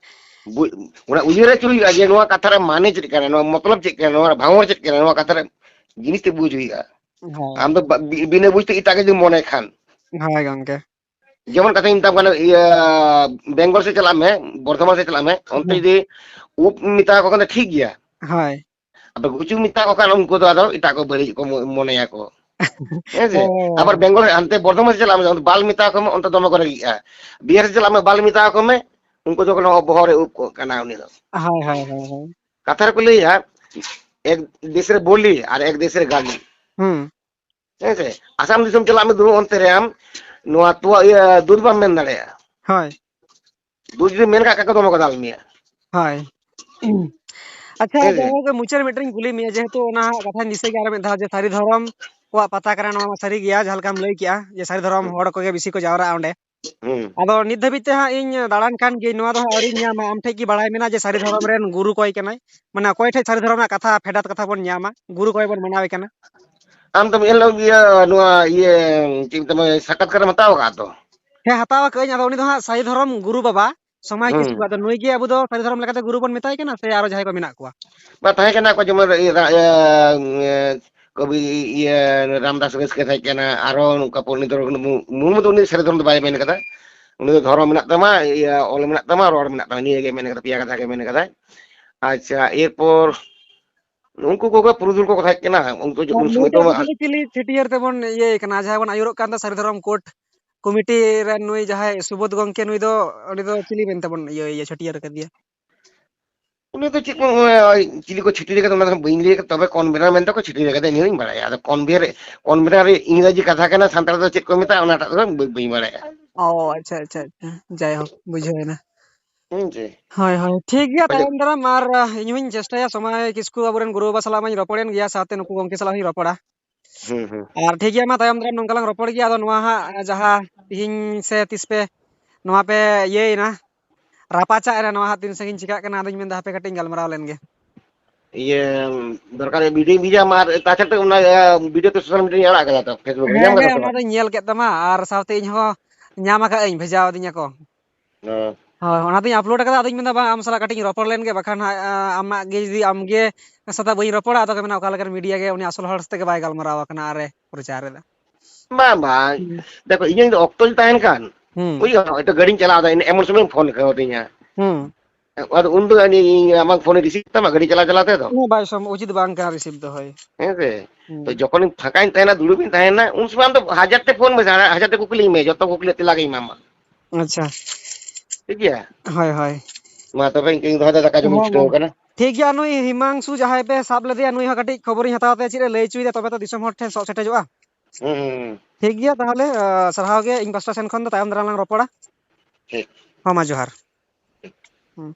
ᱵᱩᱡᱽ, ᱚᱱᱟ ᱩᱭᱦᱟᱹᱨ ᱟᱹᱪᱩᱨ ᱦᱩᱭᱩᱜᱼᱟ ᱡᱮ ᱱᱚᱣᱟ ᱠᱟᱛᱷᱟ ᱨᱮ ᱢᱟᱱᱮ ᱪᱮᱫ ᱠᱟᱱᱟ, ᱱᱚᱣᱟ ᱢᱚᱛᱞᱚᱵ ᱪᱮᱫ ᱠᱟᱱᱟ, ᱱᱚᱣᱟ ᱵᱷᱟᱸᱣᱟᱨ ᱪᱮᱫ ᱠᱟᱱᱟ, ᱱᱚᱣᱟ ᱠᱟᱛᱷᱟ ᱨᱮ ᱡᱤᱱᱤᱥ ᱛᱮ ᱵᱩᱡᱽ ᱦᱩᱭᱩᱜᱼᱟ᱾ ᱦᱳᱭ᱾ ᱟᱢ ᱫᱚ ᱵᱟ-, ᱵᱤ-, ᱵᱤᱱᱟᱹ ᱵᱩᱡᱽ ᱛᱮ ᱮᱴᱟᱜ ᱜᱮ ᱡᱩᱫᱤᱢ ᱢᱚᱱᱮ ᱠᱷᱟᱱ᱾ ᱦᱳᱭ ᱜᱚᱝᱠᱮ᱾ ᱡᱮᱢᱚᱱ ᱠᱟᱛᱷᱟᱧ ᱢᱮᱛᱟᱢ ᱠᱟᱱᱟ, ᱤᱭᱟᱹ, ᱵᱮᱝᱜᱚᱞ ᱥᱮᱫ ᱪᱟᱞᱟᱜ ᱢᱮ, ᱵᱚᱨᱫᱷᱚᱢᱟᱱ ᱥᱮᱫ ᱪᱟᱞᱟᱜ ᱢᱮ, ᱚᱱᱛᱮ ᱦᱳᱭ᱾ ᱡᱩᱫᱤ ᱩᱵ ᱢᱮᱛᱟ ᱠᱚ ᱠᱷᱟᱱ ᱫᱚ ᱴᱷᱤᱠ ᱜᱮᱭᱟ᱾ ᱦᱳᱭ᱾ ᱟᱫᱚ ᱜᱩᱪᱩ ᱢᱮᱛᱟ ᱠᱚ ᱠᱷᱟᱱ ᱩᱱᱠᱩ ᱫᱚ ᱟᱫᱚ ᱮᱴᱟᱜ ᱠᱚ ᱵᱟᱹᱲᱤᱡ ᱠᱚ ᱢᱚ-, ᱢᱚᱱᱮᱭᱟᱠᱚ᱾ ᱦᱮᱸ ᱥᱮ? ᱦᱳᱭ, ᱦᱳᱭ, ᱦᱳᱭ, ᱟᱵᱟᱨ ᱦᱳᱭ᱾ ᱵᱮᱝᱜᱚᱞ ᱨᱮ ᱦᱟᱱᱛᱮ ᱵᱚᱨᱫᱷᱚᱢᱟᱱ ᱥᱮᱫ ᱪᱟᱞᱟᱜ ᱢᱮ, ᱵᱟᱞ ᱢᱮᱛᱟ ᱠᱚ ᱢᱮ, ᱚᱱᱛᱮ ᱫᱚᱢᱮ ᱠᱚ ᱨᱟᱹᱜᱤᱜᱼᱟ᱾ ᱵᱤᱦᱟᱨ ᱥᱮᱫ ᱪᱟᱞᱟᱜ ᱢᱮ, ᱵᱟᱞ ᱢᱮᱛᱟ ᱠᱚ ᱢᱮ, ᱩᱱᱠᱩ ᱫᱚ ᱠᱚ ᱵᱚᱦᱚᱜ ᱨᱮ ᱩᱵ ᱠᱚᱜ ᱠᱟᱱᱟ ᱩᱱᱤ ᱫᱚ᱾ ᱦᱳᱭ, ᱦᱳᱭ, ᱦᱳᱭ, ᱦᱳᱭ᱾ ᱠᱟᱛᱷᱟ ᱨᱮᱠᱚ ᱞᱟᱹᱭᱟ, "ᱮᱠ ᱫᱮᱥ ᱨᱮ ᱵᱳᱞᱤ ᱟᱨ ᱮᱠ ᱫᱮᱥ ᱨᱮ ᱜᱟᱞᱤ᱾" ᱦᱩᱸ᱾ ᱦᱮᱸ ᱥᱮ? ᱟᱥᱟᱢ ᱫᱤᱥᱚᱢ ᱪᱟᱞᱟᱜ ᱢᱮ, ᱫᱩ ᱚᱱᱛᱮ ᱨᱮ ᱟᱢ ᱱᱚᱣᱟ ᱛᱚᱣᱟ, ᱤᱭᱟᱹ, ᱫᱩᱫᱷ ᱵᱟᱢ ᱢᱮᱱ ᱫᱟᱲᱮᱭᱟᱜᱼᱟ᱾ ᱦᱳᱭ᱾ ᱫᱩᱫᱷ ᱡᱩᱫᱤ ᱢᱮᱱ ᱠᱷᱟᱱ ᱠᱟᱠᱟ ᱫᱚᱢᱮ ᱠᱚ ᱫᱟᱞ ᱢᱮᱭᱟ᱾ ᱦᱳᱭ᱾ ᱟᱪᱪᱷᱟ, ᱦᱮᱸ ᱥᱮ? ᱡᱟᱭᱦᱳᱠ, ᱢᱩᱪᱟᱹᱫ ᱨᱮ ᱢᱤᱫᱴᱮᱱ ᱤᱧ ᱠᱩᱞᱤ ᱢᱮᱭᱟ, ᱡᱮᱦᱮᱛᱩ ᱚᱱᱟ ᱠᱟᱛᱷᱟᱧ ᱫᱤᱥᱟᱹᱭ ᱜᱮᱭᱟ ᱟᱨ ᱢᱤᱫ ᱫᱷᱟᱣ, ᱡᱮ ᱥᱟᱹᱨᱤ ᱫᱷᱚᱨᱚᱢ ᱠᱚᱣᱟᱜ ᱯᱟᱛᱟ ᱠᱟᱱᱟ, ᱱᱚᱣᱟ ᱢᱟ ᱥᱟᱹᱨᱤ ᱜᱮᱭᱟ, ᱡᱟᱦᱟᱸ ᱞᱮᱠᱟᱢ ᱞᱟᱹᱭ ᱠᱮᱜᱼᱟ ᱡᱮ ᱥᱟᱹᱨᱤ ᱫᱷᱚᱨᱚᱢ ᱦᱩᱸ᱾ ᱦᱚᱲ ᱠᱚᱜᱮ ᱵᱮᱥᱤ ᱠᱚ ᱡᱟᱣᱨᱟᱜᱼᱟ ᱚᱸᱰᱮ᱾ ᱦᱩᱸ᱾ ᱟᱫᱚ ᱱᱤᱛ ᱫᱷᱟᱹᱵᱤᱡ ᱛᱮ ᱦᱟᱸᱜ ᱤᱧ ᱫᱟᱬᱟᱱ ᱠᱟᱱ ᱜᱤᱭᱟᱹᱧ, ᱱᱚᱣᱟ ᱫᱚ ᱦᱟᱸᱜ ᱟᱹᱣᱨᱤᱧ ᱧᱟᱢᱟ᱾ ᱟᱢ ᱴᱷᱮᱡ ᱠᱤ ᱵᱟᱲᱟᱭ ᱢᱮᱱᱟᱜᱼᱟ ᱡᱮ ᱥᱟᱹᱨᱤ ᱫᱷᱚᱨᱚᱢ ᱨᱮᱱ ᱜᱩᱨᱩ ᱚᱠᱚᱭ ᱠᱟᱱᱟᱭ? ᱢᱟᱱᱮ ᱚᱠᱚᱭ ᱴᱷᱮᱡ ᱥᱟᱹᱨᱤ ᱫᱷᱚᱨᱚᱢ ᱨᱮᱱᱟᱜ ᱠᱟᱛᱷᱟ ᱯᱷᱮᱰᱟᱛ ᱠᱟᱛᱷᱟ ᱵᱚᱱ ᱧᱟᱢᱟ, ᱜᱩᱨᱩ ᱚᱠᱚᱭ ᱵᱚᱱ ᱢᱟᱱᱟᱣᱮ ᱠᱟᱱᱟ? ᱟᱢ ᱫᱚᱢ ᱮᱱ ᱦᱤᱞᱳᱜ ᱤᱭᱟᱹ, ᱱᱚᱣᱟ ᱤᱭᱟᱹ, ᱪᱮᱫ ᱢᱮᱛᱟᱢᱟ, ᱥᱟᱠᱟᱛᱠᱟᱨᱮᱢ ᱦᱟᱛᱟᱣ ᱟᱠᱟᱫ ᱛᱚ? ᱦᱮᱸ, ᱦᱟᱛᱟᱣ ᱟᱠᱟᱫᱟᱹᱧ᱾ ᱟᱫᱚ ᱩᱱᱤ ᱫᱚ ᱦᱟᱸᱜ ᱥᱟᱹᱨᱤ ᱫᱷᱚᱨᱚᱢ ᱜᱩᱨᱩ ᱵᱟᱵᱟ ᱥᱚᱢᱟᱭ ᱦᱩᱸ᱾ ᱠᱤᱥᱠᱩ᱾ ᱟᱫᱚ ᱱᱩᱭ ᱜᱮ ᱟᱵᱚ ᱫᱚ ᱥᱟᱹᱨᱤ ᱫᱷᱚᱨᱚᱢ ᱞᱮᱠᱟᱛᱮ ᱜᱩᱨᱩ ᱵᱚᱱ ᱢᱮᱛᱟᱭ ᱠᱟᱱᱟ ᱥᱮ ᱟᱨᱚ ᱡᱟᱦᱟᱸᱭ ᱠᱚ ᱢᱮᱱᱟᱜ ᱠᱚᱣᱟ? ᱵᱟ, ᱛᱟᱦᱮᱸ ᱠᱟᱱᱟ ᱠᱚ, ᱡᱮᱢᱚᱱ ᱤᱭᱟᱹ, ᱨᱟ-, ᱤᱭᱟᱹ, ᱤᱭᱟᱹ, ᱠᱚᱵᱤ, ᱤᱭᱟᱹ, ᱨᱟᱢᱫᱟᱥ ᱨᱟᱹᱥᱠᱟᱹ ᱛᱟᱦᱮᱸ ᱠᱟᱱᱟ, ᱟᱨᱚ ᱱᱚᱝᱠᱟ ᱯᱚᱱᱰᱤᱛ ᱨᱚᱜᱷᱩᱱᱟᱛᱷ ᱢᱩᱨᱢᱩ, ᱢᱩᱨᱢᱩ ᱫᱚ ᱩᱱᱤ ᱥᱟᱹᱨᱤ ᱫᱷᱚᱨᱚᱢ ᱫᱚ ᱵᱟᱭ ᱢᱮᱱ ᱠᱟᱫᱟ᱾ ᱩᱱᱤ ᱫᱚ ᱫᱷᱚᱨᱚᱢ ᱢᱮᱱᱟᱜ ᱛᱟᱢᱟ, ᱤᱭᱟᱹ, ᱚᱞ ᱢᱮᱱᱟᱜ ᱛᱟᱢᱟ, ᱨᱚᱲ ᱢᱮᱱᱟᱜ ᱛᱟᱢᱟ, ᱱᱤᱭᱟᱹ ᱜᱮ ᱢᱮᱱ ᱠᱟᱫᱟ, ᱯᱮᱭᱟ ᱠᱟᱛᱷᱟ ᱜᱮ ᱢᱮᱱ ᱠᱟᱫᱟᱭ᱾ ᱟᱪᱪᱷᱟ, ᱮᱨᱯᱚᱨ ᱩᱱᱠᱩ ᱠᱚᱜᱮ ᱯᱩᱨᱩᱫᱷᱩᱞ ᱠᱚᱠᱚ ᱛᱟᱦᱮᱸ ᱠᱟᱱᱟ, ᱩᱱᱠᱩ ᱟᱨ ᱩᱱ ᱱᱩᱭ ᱥᱚᱢᱚᱭ ᱫᱚ ᱫᱚ ᱟᱵᱚ ᱫᱚ ᱪᱤᱞᱤ ᱪᱷᱟᱹᱴᱭᱟᱹᱨ ᱛᱮᱵᱚᱱ ᱤᱭᱟᱹᱭ ᱠᱟᱱᱟ? ᱡᱟᱦᱟᱸᱭ ᱵᱚᱱ ᱟᱹᱭᱩᱨᱚᱜ ᱠᱟᱱ ᱫᱚ ᱥᱟᱹᱨᱤ ᱫᱷᱚᱨᱚᱢ ᱠᱳᱰ ᱠᱚᱢᱤᱴᱤ ᱨᱮᱱ ᱱᱩᱭ ᱡᱟᱦᱟᱸᱭ ᱥᱩᱵᱳᱫᱷ ᱜᱚᱝᱠᱮ, ᱱᱩᱭ ᱫᱚ, ᱩᱱᱤ ᱫᱚ ᱪᱤᱞᱤ ᱢᱮᱱᱛᱮ ᱵᱚᱱ ᱤᱭᱟᱹᱭᱮᱭᱟ, ᱪᱷᱟᱹᱴᱭᱟᱹᱨ ᱟᱠᱟᱫᱮᱭᱟ? ᱩᱱᱤ ᱫᱚ ᱪᱮᱫ ᱠᱚ, ᱪᱤᱞᱤ ᱠᱚ ᱪᱷᱟᱹᱴᱭᱟᱹᱨ ᱟᱠᱟᱫᱟ, ᱚᱱᱟ ᱫᱚ ᱵᱟᱹᱧ ᱞᱟᱹᱭ ᱟᱠᱟᱫᱟ, ᱛᱚᱵᱮ ᱠᱚᱱᱵᱷᱮᱱᱟᱨ ᱢᱮᱱᱛᱮ ᱠᱚ ᱪᱷᱟᱹᱴᱭᱟᱹᱨ ᱟᱠᱟᱫᱟ, ᱤᱱᱟᱹ ᱦᱚᱸᱧ ᱵᱟᱲᱟᱭᱟ᱾ ᱟᱫᱚ ᱠᱚᱱᱵᱷᱮᱱᱟᱨ, ᱠᱚᱱᱵᱷᱮᱱᱟᱨ ᱤᱝᱨᱟᱡᱤ ᱠᱟᱛᱷᱟ ᱠᱟᱱᱟ, ᱥᱟᱱᱛᱟᱲ ᱛᱮ ᱪᱮᱫ ᱠᱚ ᱢᱮᱛᱟᱜᱼᱟ, ᱚᱱᱟᱴᱟᱜ ᱫᱚ ᱵᱟᱹᱧ, ᱵᱟᱹᱧ ᱵᱟᱲᱟᱭᱟ᱾ ᱚ, ᱟᱪᱪᱷᱟ, ᱟᱪᱪᱷᱟ, ᱟᱪᱪᱷᱟ, ᱡᱟᱭᱦᱳᱠ, ᱵᱩᱡᱷᱟᱹᱣ ᱮᱱᱟ᱾ ᱦᱮᱸ ᱪᱮ? ᱦᱳᱭ, ᱦᱳᱭ, ᱴᱷᱤᱠ ᱜᱮᱭᱟ, ᱵᱩᱡᱷᱟᱹᱣ᱾ ᱛᱟᱭᱚᱢ ᱫᱟᱨᱟᱢ ᱟᱨ, ᱟᱦ, ᱤᱧ ᱦᱚᱸᱧ ᱪᱮᱥᱴᱟᱭᱟ, ᱥᱚᱢᱟᱭ ᱠᱤᱥᱠᱩ ᱟᱵᱚᱨᱮᱱ ᱜᱩᱨᱩ ᱵᱟᱵᱟ ᱥᱟᱞᱟᱜ ᱢᱟᱧ ᱨᱚᱯᱚᱲᱮᱱ ᱜᱮᱭᱟ, ᱥᱟᱶᱛᱮ ᱱᱩᱠᱩ ᱜᱚᱝᱠᱮ ᱥᱟᱞᱟᱜ ᱦᱚᱸᱧ ᱨᱚᱯᱚᱲᱟ᱾ ᱦᱩᱸ, ᱦᱩᱸ᱾ ᱟᱨ ᱴᱷᱤᱠ ᱜᱮᱭᱟ, ᱢᱟ ᱛᱟᱭᱚᱢ ᱫᱟᱨᱟᱢ ᱱᱚᱝᱠᱟ ᱞᱟᱝ ᱨᱚᱯᱚᱲ ᱜᱮᱭᱟ᱾ ᱟᱫᱚ ᱱᱚᱣᱟ ᱦᱟᱸᱜ ᱡᱟᱦᱟᱸ ᱛᱤᱦᱤᱧ ᱥᱮ ᱛᱤᱥ ᱯᱮ ᱱᱚᱣᱟ ᱯᱮ ᱤᱭᱟᱹᱭᱮᱱᱟ, ᱨᱟᱯᱟᱪᱟᱜ ᱮᱱᱟ, ᱱᱚᱣᱟ ᱦᱟᱸᱜ ᱛᱤᱱ ᱥᱟᱺᱜᱤᱧ ᱪᱤᱠᱟᱹᱜ ᱠᱟᱱᱟ, ᱟᱫᱚᱧ ᱢᱮᱱᱫᱟ ᱦᱟᱯᱮ ᱠᱟᱹᱴᱤᱡ ᱤᱧ ᱜᱟᱞᱢᱟᱨᱟᱣ ᱞᱮᱱ ᱜᱮ᱾ ᱤᱭᱟᱹ, ᱫᱚᱨᱠᱟᱨ ᱵᱷᱤᱰᱤᱭᱳ ᱵᱷᱮᱡᱟᱢᱟ ᱟᱨ ᱛᱟᱪᱷᱟᱲᱟ ᱛᱚ ᱚᱱᱟ, ᱤᱭᱟᱹ, ᱵᱷᱤᱰᱤᱭᱳ ᱛᱚ ᱥᱳᱥᱟᱞ ᱢᱤᱰᱤᱭᱟ ᱨᱮ ᱟᱲᱟᱜ ᱠᱟᱫᱟ ᱛᱚ, Facebook ᱨᱮ ᱦᱮᱸ, ᱧᱟᱢ ᱠᱟᱫᱟ ᱦᱮᱸ, ᱛᱚ ᱚᱱᱟ ᱵᱟᱝ? ᱫᱚᱧ ᱧᱮᱞ ᱠᱮᱫ ᱛᱟᱢᱟ ᱟᱨ ᱥᱟᱶᱛᱮ ᱤᱧ ᱦᱚᱸ ᱧᱟᱢ ᱟᱠᱟᱫ ᱟᱹᱧ, ᱵᱷᱮᱡᱟ ᱟᱹᱫᱤᱧᱟ ᱠᱚ᱾ ᱦᱮᱸ᱾ ᱦᱳᱭ, ᱚᱱᱟᱛᱤᱧ ᱟᱯᱞᱳᱰ ᱟᱠᱟᱫᱟ᱾ ᱟᱫᱚᱧ ᱢᱮᱱᱫᱟ, ᱵᱟᱝ, ᱟᱢ ᱥᱟᱞᱟᱜ ᱠᱟᱹᱴᱤᱡ ᱤᱧ ᱨᱚᱯᱚᱲ ᱞᱮᱱ ᱜᱮ, ᱵᱟᱠᱷᱟᱱ ᱦᱟᱸᱜ, ᱟ, ᱟᱢᱟᱜ ᱜᱮ ᱡᱩᱫᱤ ᱟᱢ ᱜᱮ ᱥᱟᱛᱮ ᱵᱟᱹᱧ ᱨᱚᱯᱚᱲᱟ, ᱟᱫᱚ ᱠᱚ ᱢᱮᱱᱟ, ᱚᱠᱟ ᱞᱮᱠᱟᱱ ᱢᱤᱰᱤᱭᱟ ᱜᱮ, ᱩᱱᱤ ᱟᱥᱚᱞ ᱦᱚᱲ ᱥᱟᱛᱮ ᱜᱮ ᱵᱟᱭ ᱜᱟᱞᱢᱟᱨᱟᱣ ᱟᱠᱟᱱᱟ ᱟᱨ ᱮ ᱯᱨᱚᱪᱟᱨ ᱮᱫᱟ᱾ ᱵᱟᱝ, ᱵᱟᱝ᱾ ᱦᱩᱸ᱾ ᱫᱮᱠᱷᱚ, ᱤᱧᱟᱹᱜ ᱫᱚ ᱚᱠᱛᱚᱧ ᱛᱟᱦᱮᱱ ᱠᱷᱟᱱ, ᱦᱩᱸ᱾ ᱵᱩᱡᱷᱟᱹᱣ, ᱦᱚᱭᱛᱳ ᱜᱟᱹᱰᱤᱧ ᱪᱟᱞᱟᱣ ᱮᱫᱟ, ᱮᱢᱚᱱ ᱥᱚᱢᱚᱭᱮᱢ ᱯᱷᱳᱱ ᱠᱟᱣᱫᱤᱧᱟ᱾ ᱦᱩᱸ᱾ ᱟᱫᱚ ᱩᱱ ᱫᱚ ᱤᱧ ᱟᱢᱟᱜ ᱯᱷᱳᱱ ᱨᱤᱥᱤᱵᱷ ᱛᱟᱢᱟ, ᱜᱟᱹᱰᱤ ᱪᱟᱞᱟᱣ ᱪᱟᱞᱟᱣ ᱛᱮ ᱫᱚ᱾ ᱦᱮᱸ, ᱵᱟᱭ ᱥᱚᱢ-, ᱩᱪᱤᱛ ᱵᱟᱝ ᱠᱟᱱᱟ ᱨᱤᱥᱤᱵᱷ ᱫᱚ, ᱦᱳᱭ᱾ ᱦᱮᱸ ᱥᱮ? ᱦᱩᱸ᱾ ᱛᱚ, ᱡᱚᱠᱷᱚᱱᱤᱧ ᱯᱷᱟᱸᱠᱟᱧ ᱛᱟᱦᱮᱱᱟ, ᱫᱩᱲᱩᱵᱤᱧ ᱛᱟᱦᱮᱱᱟ, ᱩᱱ ᱥᱚᱢᱚᱭ ᱟᱢ ᱫᱚ ᱦᱟᱡᱟᱨ ᱴᱤ ᱯᱷᱳᱱ ᱢᱮᱥᱮ, ᱦᱟᱡᱟᱨ ᱴᱤ ᱠᱩᱠᱞᱤᱧ ᱢᱮ, ᱡᱚᱛᱚ ᱠᱩᱠᱞᱤ ᱛᱮᱞᱟ ᱜᱤᱧ ᱮᱢᱟᱢᱟ᱾ ᱟᱪᱪᱷᱟ᱾ ᱴᱷᱤᱠ ᱜᱮᱭᱟ? ᱦᱳᱭ, ᱦᱳᱭ᱾ ᱢᱟ ᱛᱚᱵᱮ, ᱤᱧ ᱫᱚᱦᱚᱭ ᱫᱟ, ᱫᱟᱠᱟ ᱡᱚᱢᱤᱧ ᱦᱮᱸ, ᱪᱷᱩᱴᱟᱹᱣ ᱢᱟ᱾ ᱠᱟᱱᱟ᱾ ᱴᱷᱤᱠ ᱜᱮᱭᱟ, ᱱᱩᱭ ᱦᱤᱢᱟᱝᱥᱩ ᱡᱟᱦᱟᱸᱭ ᱯᱮ ᱥᱟᱵ ᱞᱮᱫᱮᱭᱟ, ᱱᱩᱭ ᱦᱚᱸ ᱠᱟᱹᱴᱤᱡ ᱠᱷᱚᱵᱚᱨᱤᱧ ᱦᱟᱛᱟᱣ ᱛᱟᱭᱟ, ᱪᱮᱫ ᱮ ᱞᱟᱹᱭ ᱦᱚᱪᱚᱭᱮᱫᱟ, ᱛᱚᱵᱮ ᱛᱚ ᱫᱤᱥᱚᱢ ᱦᱚᱲ ᱴᱷᱮᱱ ᱥᱚᱜ ᱥᱮᱴᱮᱡᱚᱜᱼᱟ᱾ ᱦᱩᱸ, ᱦᱩᱸ, ᱦᱩᱸ᱾ ᱴᱷᱤᱠ ᱜᱮᱭᱟ, ᱛᱟᱦᱚᱞᱮ, ᱟ, ᱥᱟᱨᱦᱟᱣ ᱜᱮ, ᱤᱧ ᱯᱟᱥᱴᱟ ᱥᱮᱱ ᱠᱷᱚᱱ ᱫᱚ ᱛᱟᱭᱚᱢ ᱫᱟᱨᱟᱢ ᱞᱟᱝ ᱨᱚᱯᱚᱲᱟ᱾ ᱴᱷᱤᱠ᱾ ᱦᱚᱸ, ᱢᱟ ᱡᱚᱦᱟᱨ᱾ ᱦᱩᱸ᱾